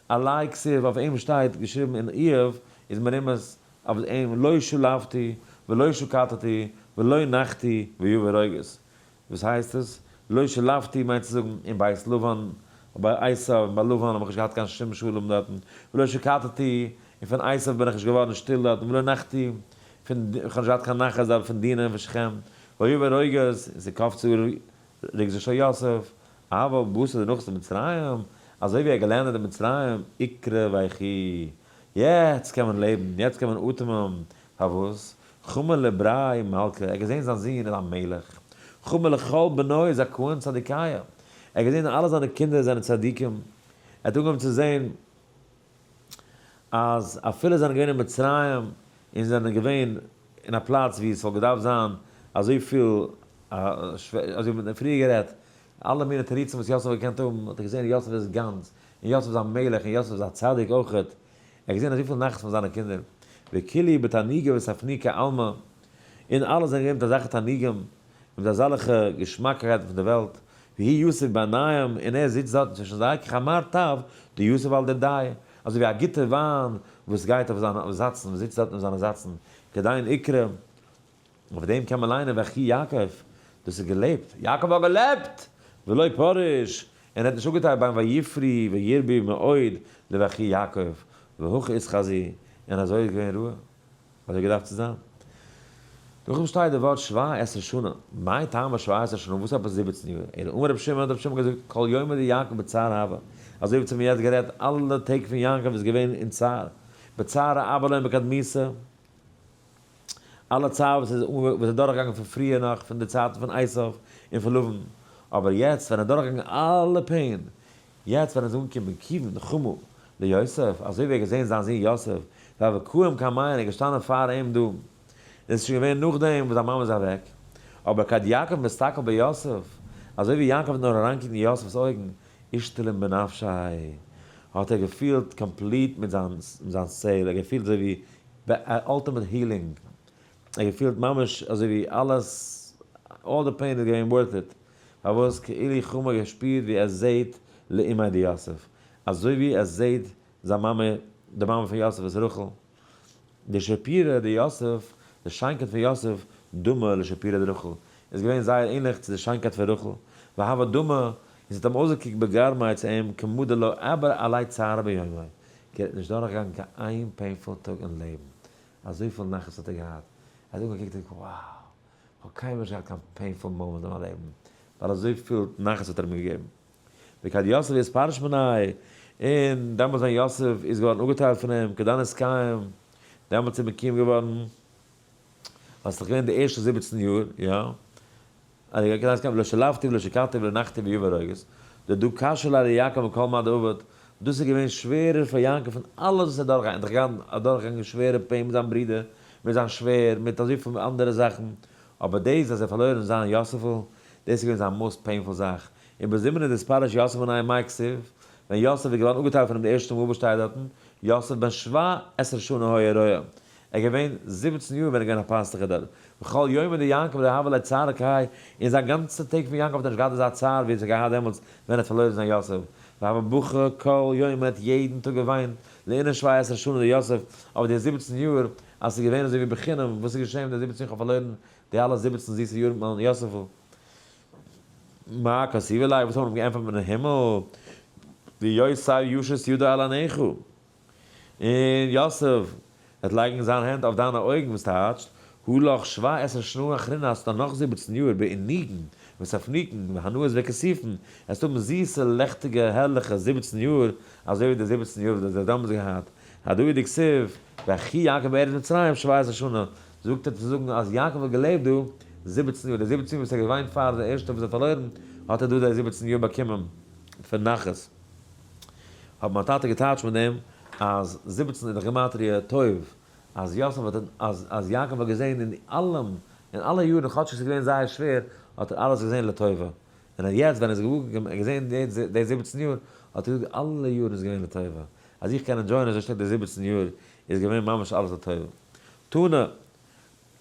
עלי כתיב אויף אים שטייט געשריבן אין איוב איז מרומז אויף אים לא שלוותי ולא שקטתי ולא נחתי ויבא רוגז, וואס הייסט עס? לא שלוותי מיינט צו זאגן אין בית לבן, ביי עשיו און ביי לבן האב איך נישט געהאט קיין שום שלום דארטן, ולא שקטתי, און פון עשיו בין איך נישט געווארן שטיל דארטן, ולא נחתי, פון איך האב נישט געהאט קיין נחת דארט פון דינה און פון שכם, ויבא רוגז, און ס'קאפצו רגזו של יוסף, אבל בתר דנחית למצרים, אזוי ווי ער האט געלענדעט אין מצרים, אקרי ויחי, יעצט קען מען לעבן, יעצט קען מען אטעמען, פארוואס? חמא לבריי מלכא, ער האט געזען זיין זון איז א מלך, חמא לכל בנוי איז א כהן צדיקיא, ער האט געזען אלע זיינע קינדער זענען צדיקים, ער האט אנגעהויבן צו זען אז אפילו זיי זענען געווען אין מצרים און זענען געווען אין א פלאץ וואו עס וואלט געדארפט זיין אזויפיל אזוי ווי מען האט פריער גערעדט, אלע מיני תירוצים וואס יוסף האט געקענט האבן, האט ער געזען יוסף איז גאנץ, און יוסף איז א מלך, און יוסף איז א צדיק אויכעט, ער האט געזען אזויפיל נחת פון זיינע קינדער, וכולהו בתענוגי וספניקי עלמא, און אלע זענען געווען מיט אזעלכע תענוגים, און מיט אזעלכע געשמאקקייטן פון די וועלט, והוא יתיב ביניהם, און ער זיצט דארטן צווישן זיי, כחמר טב דיתיב על דורדיא, אזוי ווי א גוטע וויין וואס גייט אויף זיינע זאצן, וואס זיצט דארטן אויף זיינע זאצן, כדין אקרי, אויף דעם קען מען ליינען ויחי יעקב, דאס איז געלעבט, יעקב האט געלעבט! ולא פריש, און ער האט נישט אפגעטיילט בין ויפרו וירבו מאוד לויחי יעקב, והכי אתחזי, און אזוי איז געווען ראוי, אזוי געדארפט צו זיין. נאכדעם שטייט די ווארט שבע עשרה שנה, מאי טעמא שבע עשרה שנה, וואס עפעס 17 יאר, אלא אמר רבי שמעון האט רבי שמעון געזאגט כל יומא דיעקב בצער הוה, אזוי ווי צו מיר יעצט גערעדט, אלע טעג פון יעקב איז געווען אין צער, בצער אבא להם בקדמיסה, אלע צער וואס איז וואס איז דורכגעגאנגען פון פריער נאך פון די צייטן פון עשיו און פון לבן, אבער יעצט ווען ער איז דורכגעגאנגען אלע pain, יעצט ווען ער איז אנגעקומען כיוון דחמא ליוסף, אזוי ווי ער האט געזען זיין זון יוסף, והוה קאים קמיה און ער איז געשטאנען פאר אים דא, און עס איז שוין געווען נאכדעם וואס זיין מאמע איז אוועק, אבער כד יעקב מסתכל ביוסף, אזוי ווי יעקב האט נאר אריינגעקוקט אין יוסף'ס אויגן, אשתלים בנפשיה, האט ער געפילט complete מיט זיין soul, ער האט געפילט אזוי ווי ultimate healing, ער האט געפילט ממש אזוי ווי אלעס, all the pain איז געווען worth it, פארוואס כאילו חמא געשפירט ווי ער זעהט לאמיה דיוסף, אזוי ווי ער זעהט זיין מאמע, די מאמע פון יוסף איז רחל, דשפירא דיוסף, די שיינקייט פון יוסף, דומה לשפירא דרחל, איז געווען זייער ענליך צו די שיינקייט פון רחל, והוה דמי, און ס'האט אים אויסגעקוקט בגרמיה צו אים כמה דלא עבר עליה צערא ביומיה, ער האט נישט דורכגעגאנגען קיין איין painful טאג אין לעבן, אזויפיל נחת האט ער געהאט, ער האט אנגעקוקט און געזאגט wow, איך האב קיינמאל נישט געהאט קיין painful moment אין מיין לעבן, ווייל אזויפיל נחת האט ער מיר געגעבן. וכד יוסף אתפרש מיניה, און דעמאלטס ווען יוסף איז געווארן אפגעטיילט פון אים, כדין אתקיים, דעמאלטס איז מקוים געווארן, ווייל ס'איז דאך געווען די ערשטע 17 יאר, יא, כדין אתקיים, ולא שלוותי ולא שקטתי ולא נחתי ויבא רוגז, דדא קשיא ליה ליעקב מכל מה דעבד, דאס איז געווען שווערער פאר יעקב פון אלעס וואס ער האט דורכגעגאנגען, ער האט דורכגעגאנגען שווערע pain מיט זיין ברודער, מיט זיין שווער, מיט אזויפיל אנדערע זאכן, אבער דאס אז ער האט פארלוירן זיין יוסף'ל, דאס איז געווען זיין most painful זאך. און בזמנא דאתפרש יוסף מיניה מאי כתיב, ווען יוסף איז געווארן אפגעטיילט פון אים די ערשטע מאל וואס שטייט דארטן, יוסף בן שבע עשרה שנה היה רועה, ער איז געווען 17 יאר ווען ער איז געווען א פאסטוך דארט, וכל יומא דיעקב לא הוה ליה צערא כהאי, אין זיין גאנצע טעג פון יעקב האט ער נישט געהאט אזא צער ווי ער האט געהאט דעמאלטס ווען ער האט פארלוירן זיין יוסף, והוה בכה כל יומא ער האט יעדן טאג געוויינט, לאינון שבע עשרה שנה דיוסף, אבער די 17 יאר אז ס'איז געווען אזוי ווי בחינם, וואס איז געשען מיט די 17 יאר איך האב פארלוירן די אלע 17 זיסע יארן מיט מיין יוסף'ל. מאי כתיב ליה, וואס האט מען אים געענטפערט מן הימל, ויוסף ישית ידו על עיניך. און יוסף וועט לייגן זיין הענט אויף דיינע אויגן, וואס טייטשט, הא לך שבע עשרה שנין אחרינא, האסט נאך 17 יאר בעינוגין וספניקין והנאות וכיסופין, וועסט האבן זיסע לעכטיגע הערליכע 17 יאר, אזוי ווי די 17 יאר וואס דו האסט דעמאלטס געהאט, הדא הוא דכתיב, ויחי יעקב בארץ מצרים שבע עשרה שנה, זאגט ער צו זאגן אז יעקב האט געלעבט דא 17 יאר, די 17 יאר וואס ער האט געוויינט פאר די ערשטע וואס ער האט פארלוירן, האט ער דא די 17 יאר באקומען פון נחת. האט מיין טאטע געטייטשט מיט דעם אז 17 איז דאך גימטריא טוב, אז יוסף האט אז אז יעקב האט געזען אין אלעם, אין אלע יארן כאטש עס איז געווען זייער שווער, האט ער אלעס געזען לטובה. און אז יעצט ווען ער איז געוואר געזען די 17 יאר, האט ער געזאגט אלע יארן איז געווען לטובה. אז איך קען enjoy ען אזוי שטארק די 17 יאר, איז געווען ממש אלעס לטובה. תנא,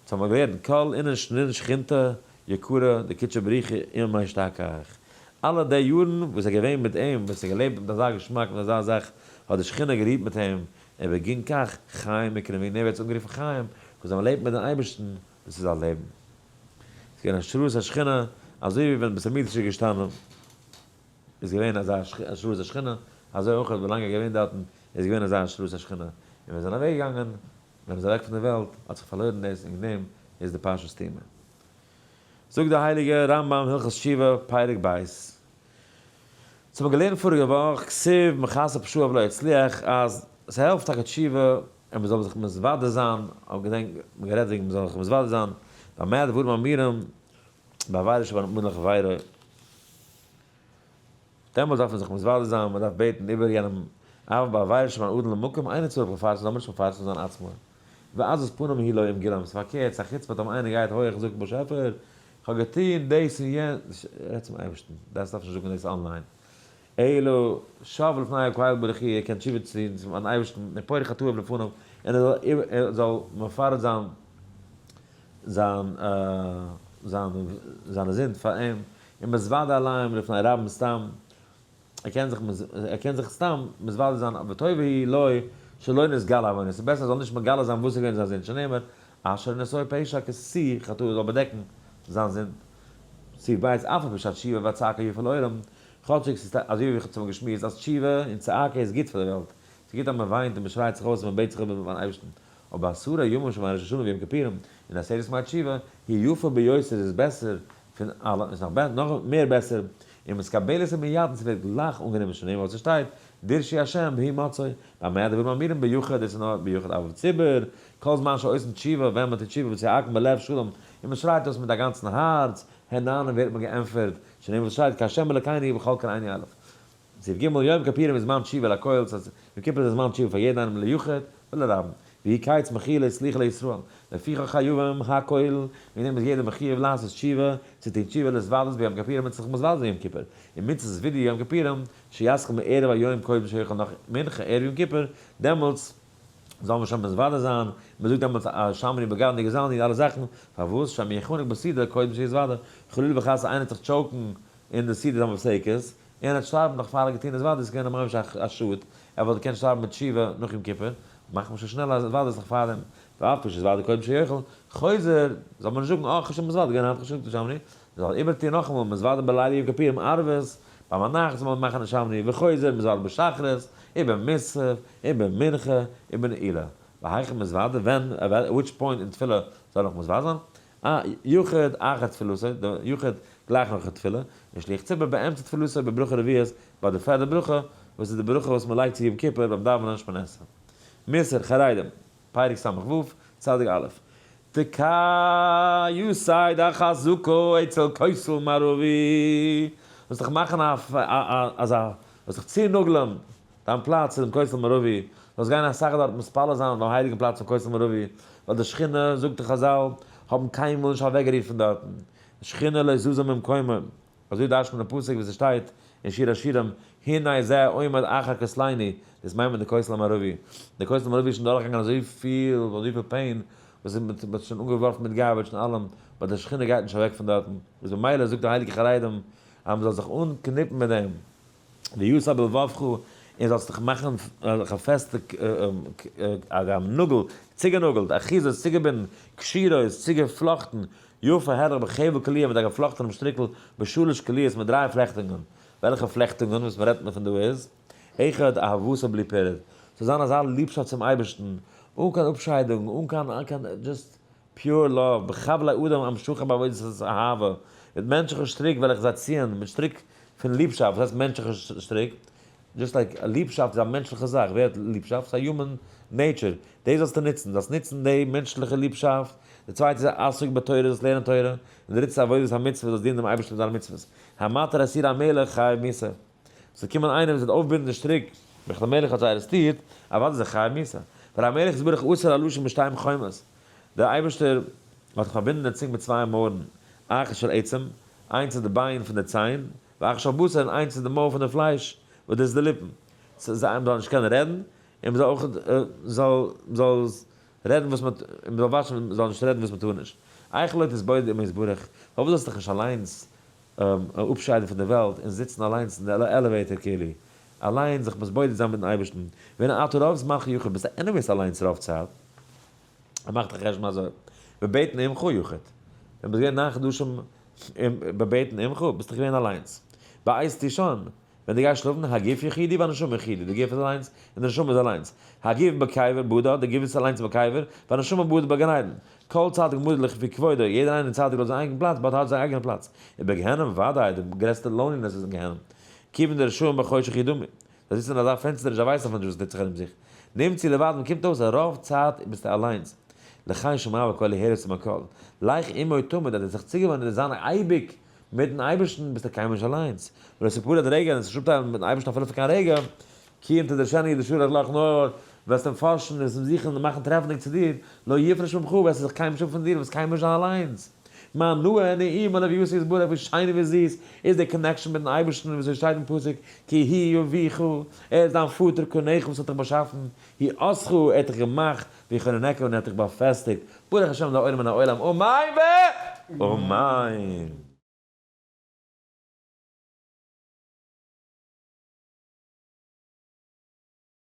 צו האבן געלערנט כל אינון שנין שכינתא יקרא דקודשא בריך הוא עמיה אשתכח. אלע די יארן וואס ער געווען מיט אים, וואס ער געלעבט מיט אזא געשמאק, מיט אזא זאך, האט די שכינה גערוהט מיט אים, און בגין כך חיים יקרים, וועגן דעם ווערט עס אנגערופן חיים, וואס ווען מען לעבט מיט דעם אייבערשטן, דאס איז א לעבן. עס איז געווען השראת השכינה, אזוי ווי ווען בית המקדש איז געשטאנען, איז געווען אזא השראת השכינה, אזוי אויך ווילאנג ער איז געווען דארטן, איז געווען אזא השראת השכינה, און ווען זיי זענען אוועק געגאנגען, ווען מען איז אוועק פון די וועלט, האט זיך פארלוירן דאס, און דעם איז די פרשה סתומה. זאגט דער הייליגער רמב ם הלכות תשובה פרק ב', ס'האט מען געלערנט פאריגע וואך, כתיב מכסה פשעיו לא יצליח, אז ס'העלפט טאקע תשובה און מ'זאל זיך מתוודה זיין, אויב געדענק מ'האט גערעדט וועגן מ'זאל זיך מתוודה זיין, במה דברים אמורים, בעבירה שבין אדם לחבירו, דעמאלטס דארף מען זיך מתוודה זיין, מ'דארף בעטן איבער יענעם, אבל בעבירה שבין אדם למקום אינו צריך לפרסם, זאל מען נישט מפרסם זיין עצמו. ועזות פנים היא לו אם גילם, ס'איז פארקערט, ס'איז א חוצפה טאמער איינער גייט הויעך זאגן באשעפער, כ'האב געטון דאס און יענץ, רעד צום אייבערשטן, דארפסט נישט זאגן דאס online. אלא שב לפני הקל ברוך הוא, ער קען תשובה טון צום אייבערשטן, ופורק חטאיו לפניו, און ער זאל מפרט זיין זיין זיינע זינד פאר אים, און מתוודה עליהם לפני רבים סתם, ער קען זיך ער קען זיך סתם מתוודה זיין וטובה היא לו שלא נתגלה עוונו, ס'איז בעסער ער זאל נישט מגלה זיין וואס איז געווען זיין זינד, שנאמר אשר נשוא פשע כסי חטאו זאל באדעקן זיין זינד. סעיף ב' אף על פי שהתשובה והצעקה יפה לעולם, כאטשיג ס'איז אזוי ווי איך האב צומאל געשמועסט אז תשובה און צעקה איז גוט פאר די וועלט, ס'איז גוט אז מ'וויינט און מ'שרייט זיך אויס און מ'בעט זיך איבער ביים אייבערשטן, אבער עשרה ימים שבין ראש השנה ויום כיפורים און עשרת ימי תשובה היא יפה ביותר איז בעסער פון אלע, איז נאך נאך מער בעסער, ומתקבלת מיד און ס'ווערט גלייך אנגענומען שנאמר וואס ס'שטייט, דרשו השם והוא מצוי, במה דברים אמורים ביחיד דאס איז נאר ביחיד אבל בציבור, כל זמן שעושים תשובה ווען מ'טוט תשובה וצועקים בלב שלם און מ'שרייט אויס מיט א גאנצן הארץ, הן נענים ווערט מען געענטפערט, שנאמר וואס ס'שטייט כי השם אלקינו בכל קראנו אליו. סעיף ג' יום כיפורים איז זמן תשובה לכל, ס'הייסט יום כיפור איז א זמן תשובה פאר יעדן איינעם ליחיד ולרבים, והוא קץ מחילה וסליחה לישראל, לפיכך חייבים הכל, וועגן דעם איז יעדער מחיוב לעשות תשובה, צו טון תשובה להתוודות ביום כיפורים און זיך מתוודה זיין יום כיפור, און מצות וידוי יום כיפורים, שיתחיל מערב היום קודם שיאכל נאך מנחה ערב יום כיפור, דעמאלטס זאל מען שוין מתוודה זיין, מען זאגט דעמאלטס אשמנו בגדנו גזלנו די אלע זאכן, פארוואס שמא יחנק בסעודה קודם שיתוודה, חלילה וחס איינער וועט זיך choke ן אין די סעודה המפסקת, ער האט שטארבן נאך פאר ער האט געטון התוודות איז געווען ממש א שאד, ער וואלט געקענט שטארבן מיט תשובה נאך יום כיפור, מאכט מען שוין שנעל התוודות נאך פארדעם, ואף כשהתוודה קודם שיאכל, חוזר, זאל מען נישט זאגן אה כ'האב שוין מתוודה געווען היינט כ'האב שוין געזאגט אשמנו, מען זאל איבערטון נאכאמאל מתוודה בלילה יום כיפורים ערבית, ביים ביינאכט זאל מען מאכן אשמנו, וחוזר מתוודה בשחרית, ובמוסף, ובמנחה, ובנעילה. והיכן מתוודה, ווען, which point אין תפילה זאל איך מתוודה זיין? א יחיד אחר תפילתו, די יחיד גלייך נאך די תפילה, און שליח ציבור באמצע תפילתו בברכה רביעית, ביי די פערדע ברכה, וואס איז די ברכה וואס מען לייגט צו יום כיפור ביים דאווענען שמונה עשרה. מוסר חרדים, פרק ס"ו, צדיק א', תקע יתד החזקה אצל כותל מערבי, זאלסט דיך מאכן א אזא, זאלסט דיך צונאגלען דיין פלאץ צו דעם כותל מערבי, זאלסט גיין אסאך דארט מתפלל זיין ביים הייליגן פלאץ פון כותל מערבי, ווייל די שכינה, זאגט די חזל, האבן קיינמאל נישט אוועקגערירט פון דארטן, שכינה לא זזה ממקומה, אזוי דרש'ט מען די פסוק ווי ס'שטייט אין שיר השירים, הנה זה עומד אחר כתלנו, דאס מיינט מען די כותל המערבי, די כותל המערבי איז שוין דורכגעגאנגען אזויפיל אזויפיל pain, וואס מ'האט שוין אנגעווארפן מיט garbage און אלעם, but די שכינה גייט נישט אוועק פון דארטן, איז במילא זאגט די הייליגע חרדים אז מ'זאל זיך אנקניפן מיט דעם. ויסד בלבבך, און זאלסט דיך מאכן א פעסטע נאגל, צוגענאגלט, אחיזות, צוגעבינדן, קשירות, צוגעפלאכטן, יפה הערליך בחבל קליעה מיט א געפלאכטענעם שטריקל, בשלש קליעות מיט דריי פלעכטונגען. וועלכע פלעכטונגען וואס מען רעדט פון דא איז, אחד אהבתו בלי פירוד, ס'זאל זיין אזא ליבשאפט צום אייבערשטן, אן קיין אפשיידונג, אן קיין, אן קיין, just pure love, בחבלי אדם המשכה בעבודת אהבה, מיט מענטשליכע שטריק וועל איך זיי ציען, מיט שטריק פון ליבשאפט, וואס הייסט מענטשליכע שטריק? just like ליבשאפט איז א מענטשליכע זאך, ווער האט ליבשאפט? ס'איז א human nature, דאס זאלסטו נוצן, זאלסט נוצן די מענטשליכע ליבשאפט, די צווייטע איז עסוק בתורה, זאלסט לערנען תורה, און די דריטע איז עבודת המצוות, זאלסט דינען דעם אייבערשטן מיט דיינע מצוות. המתיר אסיר המלך חייב מיתה. ס'זאל קומען איינער וואס וועט אויפבינדן די שטריק וועלכע דער מלך האט זיי ארעסטירט, אוודאי איז ער חייב מיתה. ווייל המלך יתברך אסר הלשון בשתי חומות, דער אייבערשטער האט פארבינדן די צונג מיט צוויי מויערן, אחת של עצם, איינס איז די ביין פון די ציין, ואחת של בשר, און איינס איז די מויל פון די פלייש, וואס דאס איז די ליפן. ס'זאל מען זאל נישט קענען רעדן, און מען זאל אויך זאל זאל רעדן וואס מען און מען זאל וואטשן מען זאל נישט רעדן וואס מען טאר נישט. איך לא תתבודד עמו יתברך, פארוואס זאלסטו דיך נישט אליינס. אפשיידן פון די וועלט און זיצן אליינס אין די elevator כאילו, אליין זיך מתבודד זיין מיטן אייבערשטן, ווען אתה רוב זמנך יחיד ביסטו anyways אליינס רוב צייט, ער מאכט א חשבון אזוי, בבטן אמך יחיד, ווען ביסט געווען ניין חדשים בבטן אמך ביסטו געווען אליינס, בעת תישן, ווען דו גייסט שלאפן, הגוף יחידי והנשמה יחידי, די גוף איז אליינס און די נשמה איז אליינס, הגוף בקבר בדד, די גוף איז אליינס בקבר, והנשמה בדד בגן עדן, כל צדיק מדיד לכפי כבודו, יעדער איינער צדיק לויט זיין אייגן פלאץ, באט האט זיין אייגענע פלאץ, ובגיהנום ודאי, די גרעסטע loneliness איז אין גיהנום, כיוון דרשעים בחושך ידומו, זיי זיצן אין אזא פענסטער און זיי ווייסן אפילו נישט וואס טוט זיך ארום זיך. נמצא לבד, מען קומט אויס אז רוב צייט ביסטו אליינס. לכן שמע בקולו הער אויס צו מיין קול. לך עמו תמיד, אז דו האסט זיך צוגעוואוינט און זיין אייביג מיטן אייבערשטן ביסטו קיינמאל נישט אליינס. ולא תפרד רגע, און זיך נישט אפטיילן מיטן אייבערשטן אפילו פאר קיין רגע, כי אם תדרשנו ידרשו לך נאר וועסט אים פארשן און וועסט אים זוכן און מאכן טרעפנדיג צו דיר, לא יפרש ממך, וועסטו זיך קיינמאל נישט אפ פון דיר און וועסט קיינמאל נישט זיין אליינס. מה נאה נעימה לביאתו יתברך ווי שיין און ווי זיס איז די connection מיטן אייבערשטן און וויאזוי שטייט אין פסוק כי הוא אביך ער איז דיין פאטער קנך וואס האט דיך באשאפן הוא עשך ער האט דיך געמאכט ויחננך און ער האט דיך באפעסטיגט ברוך השם לעולם מן העולם אמן ואמן.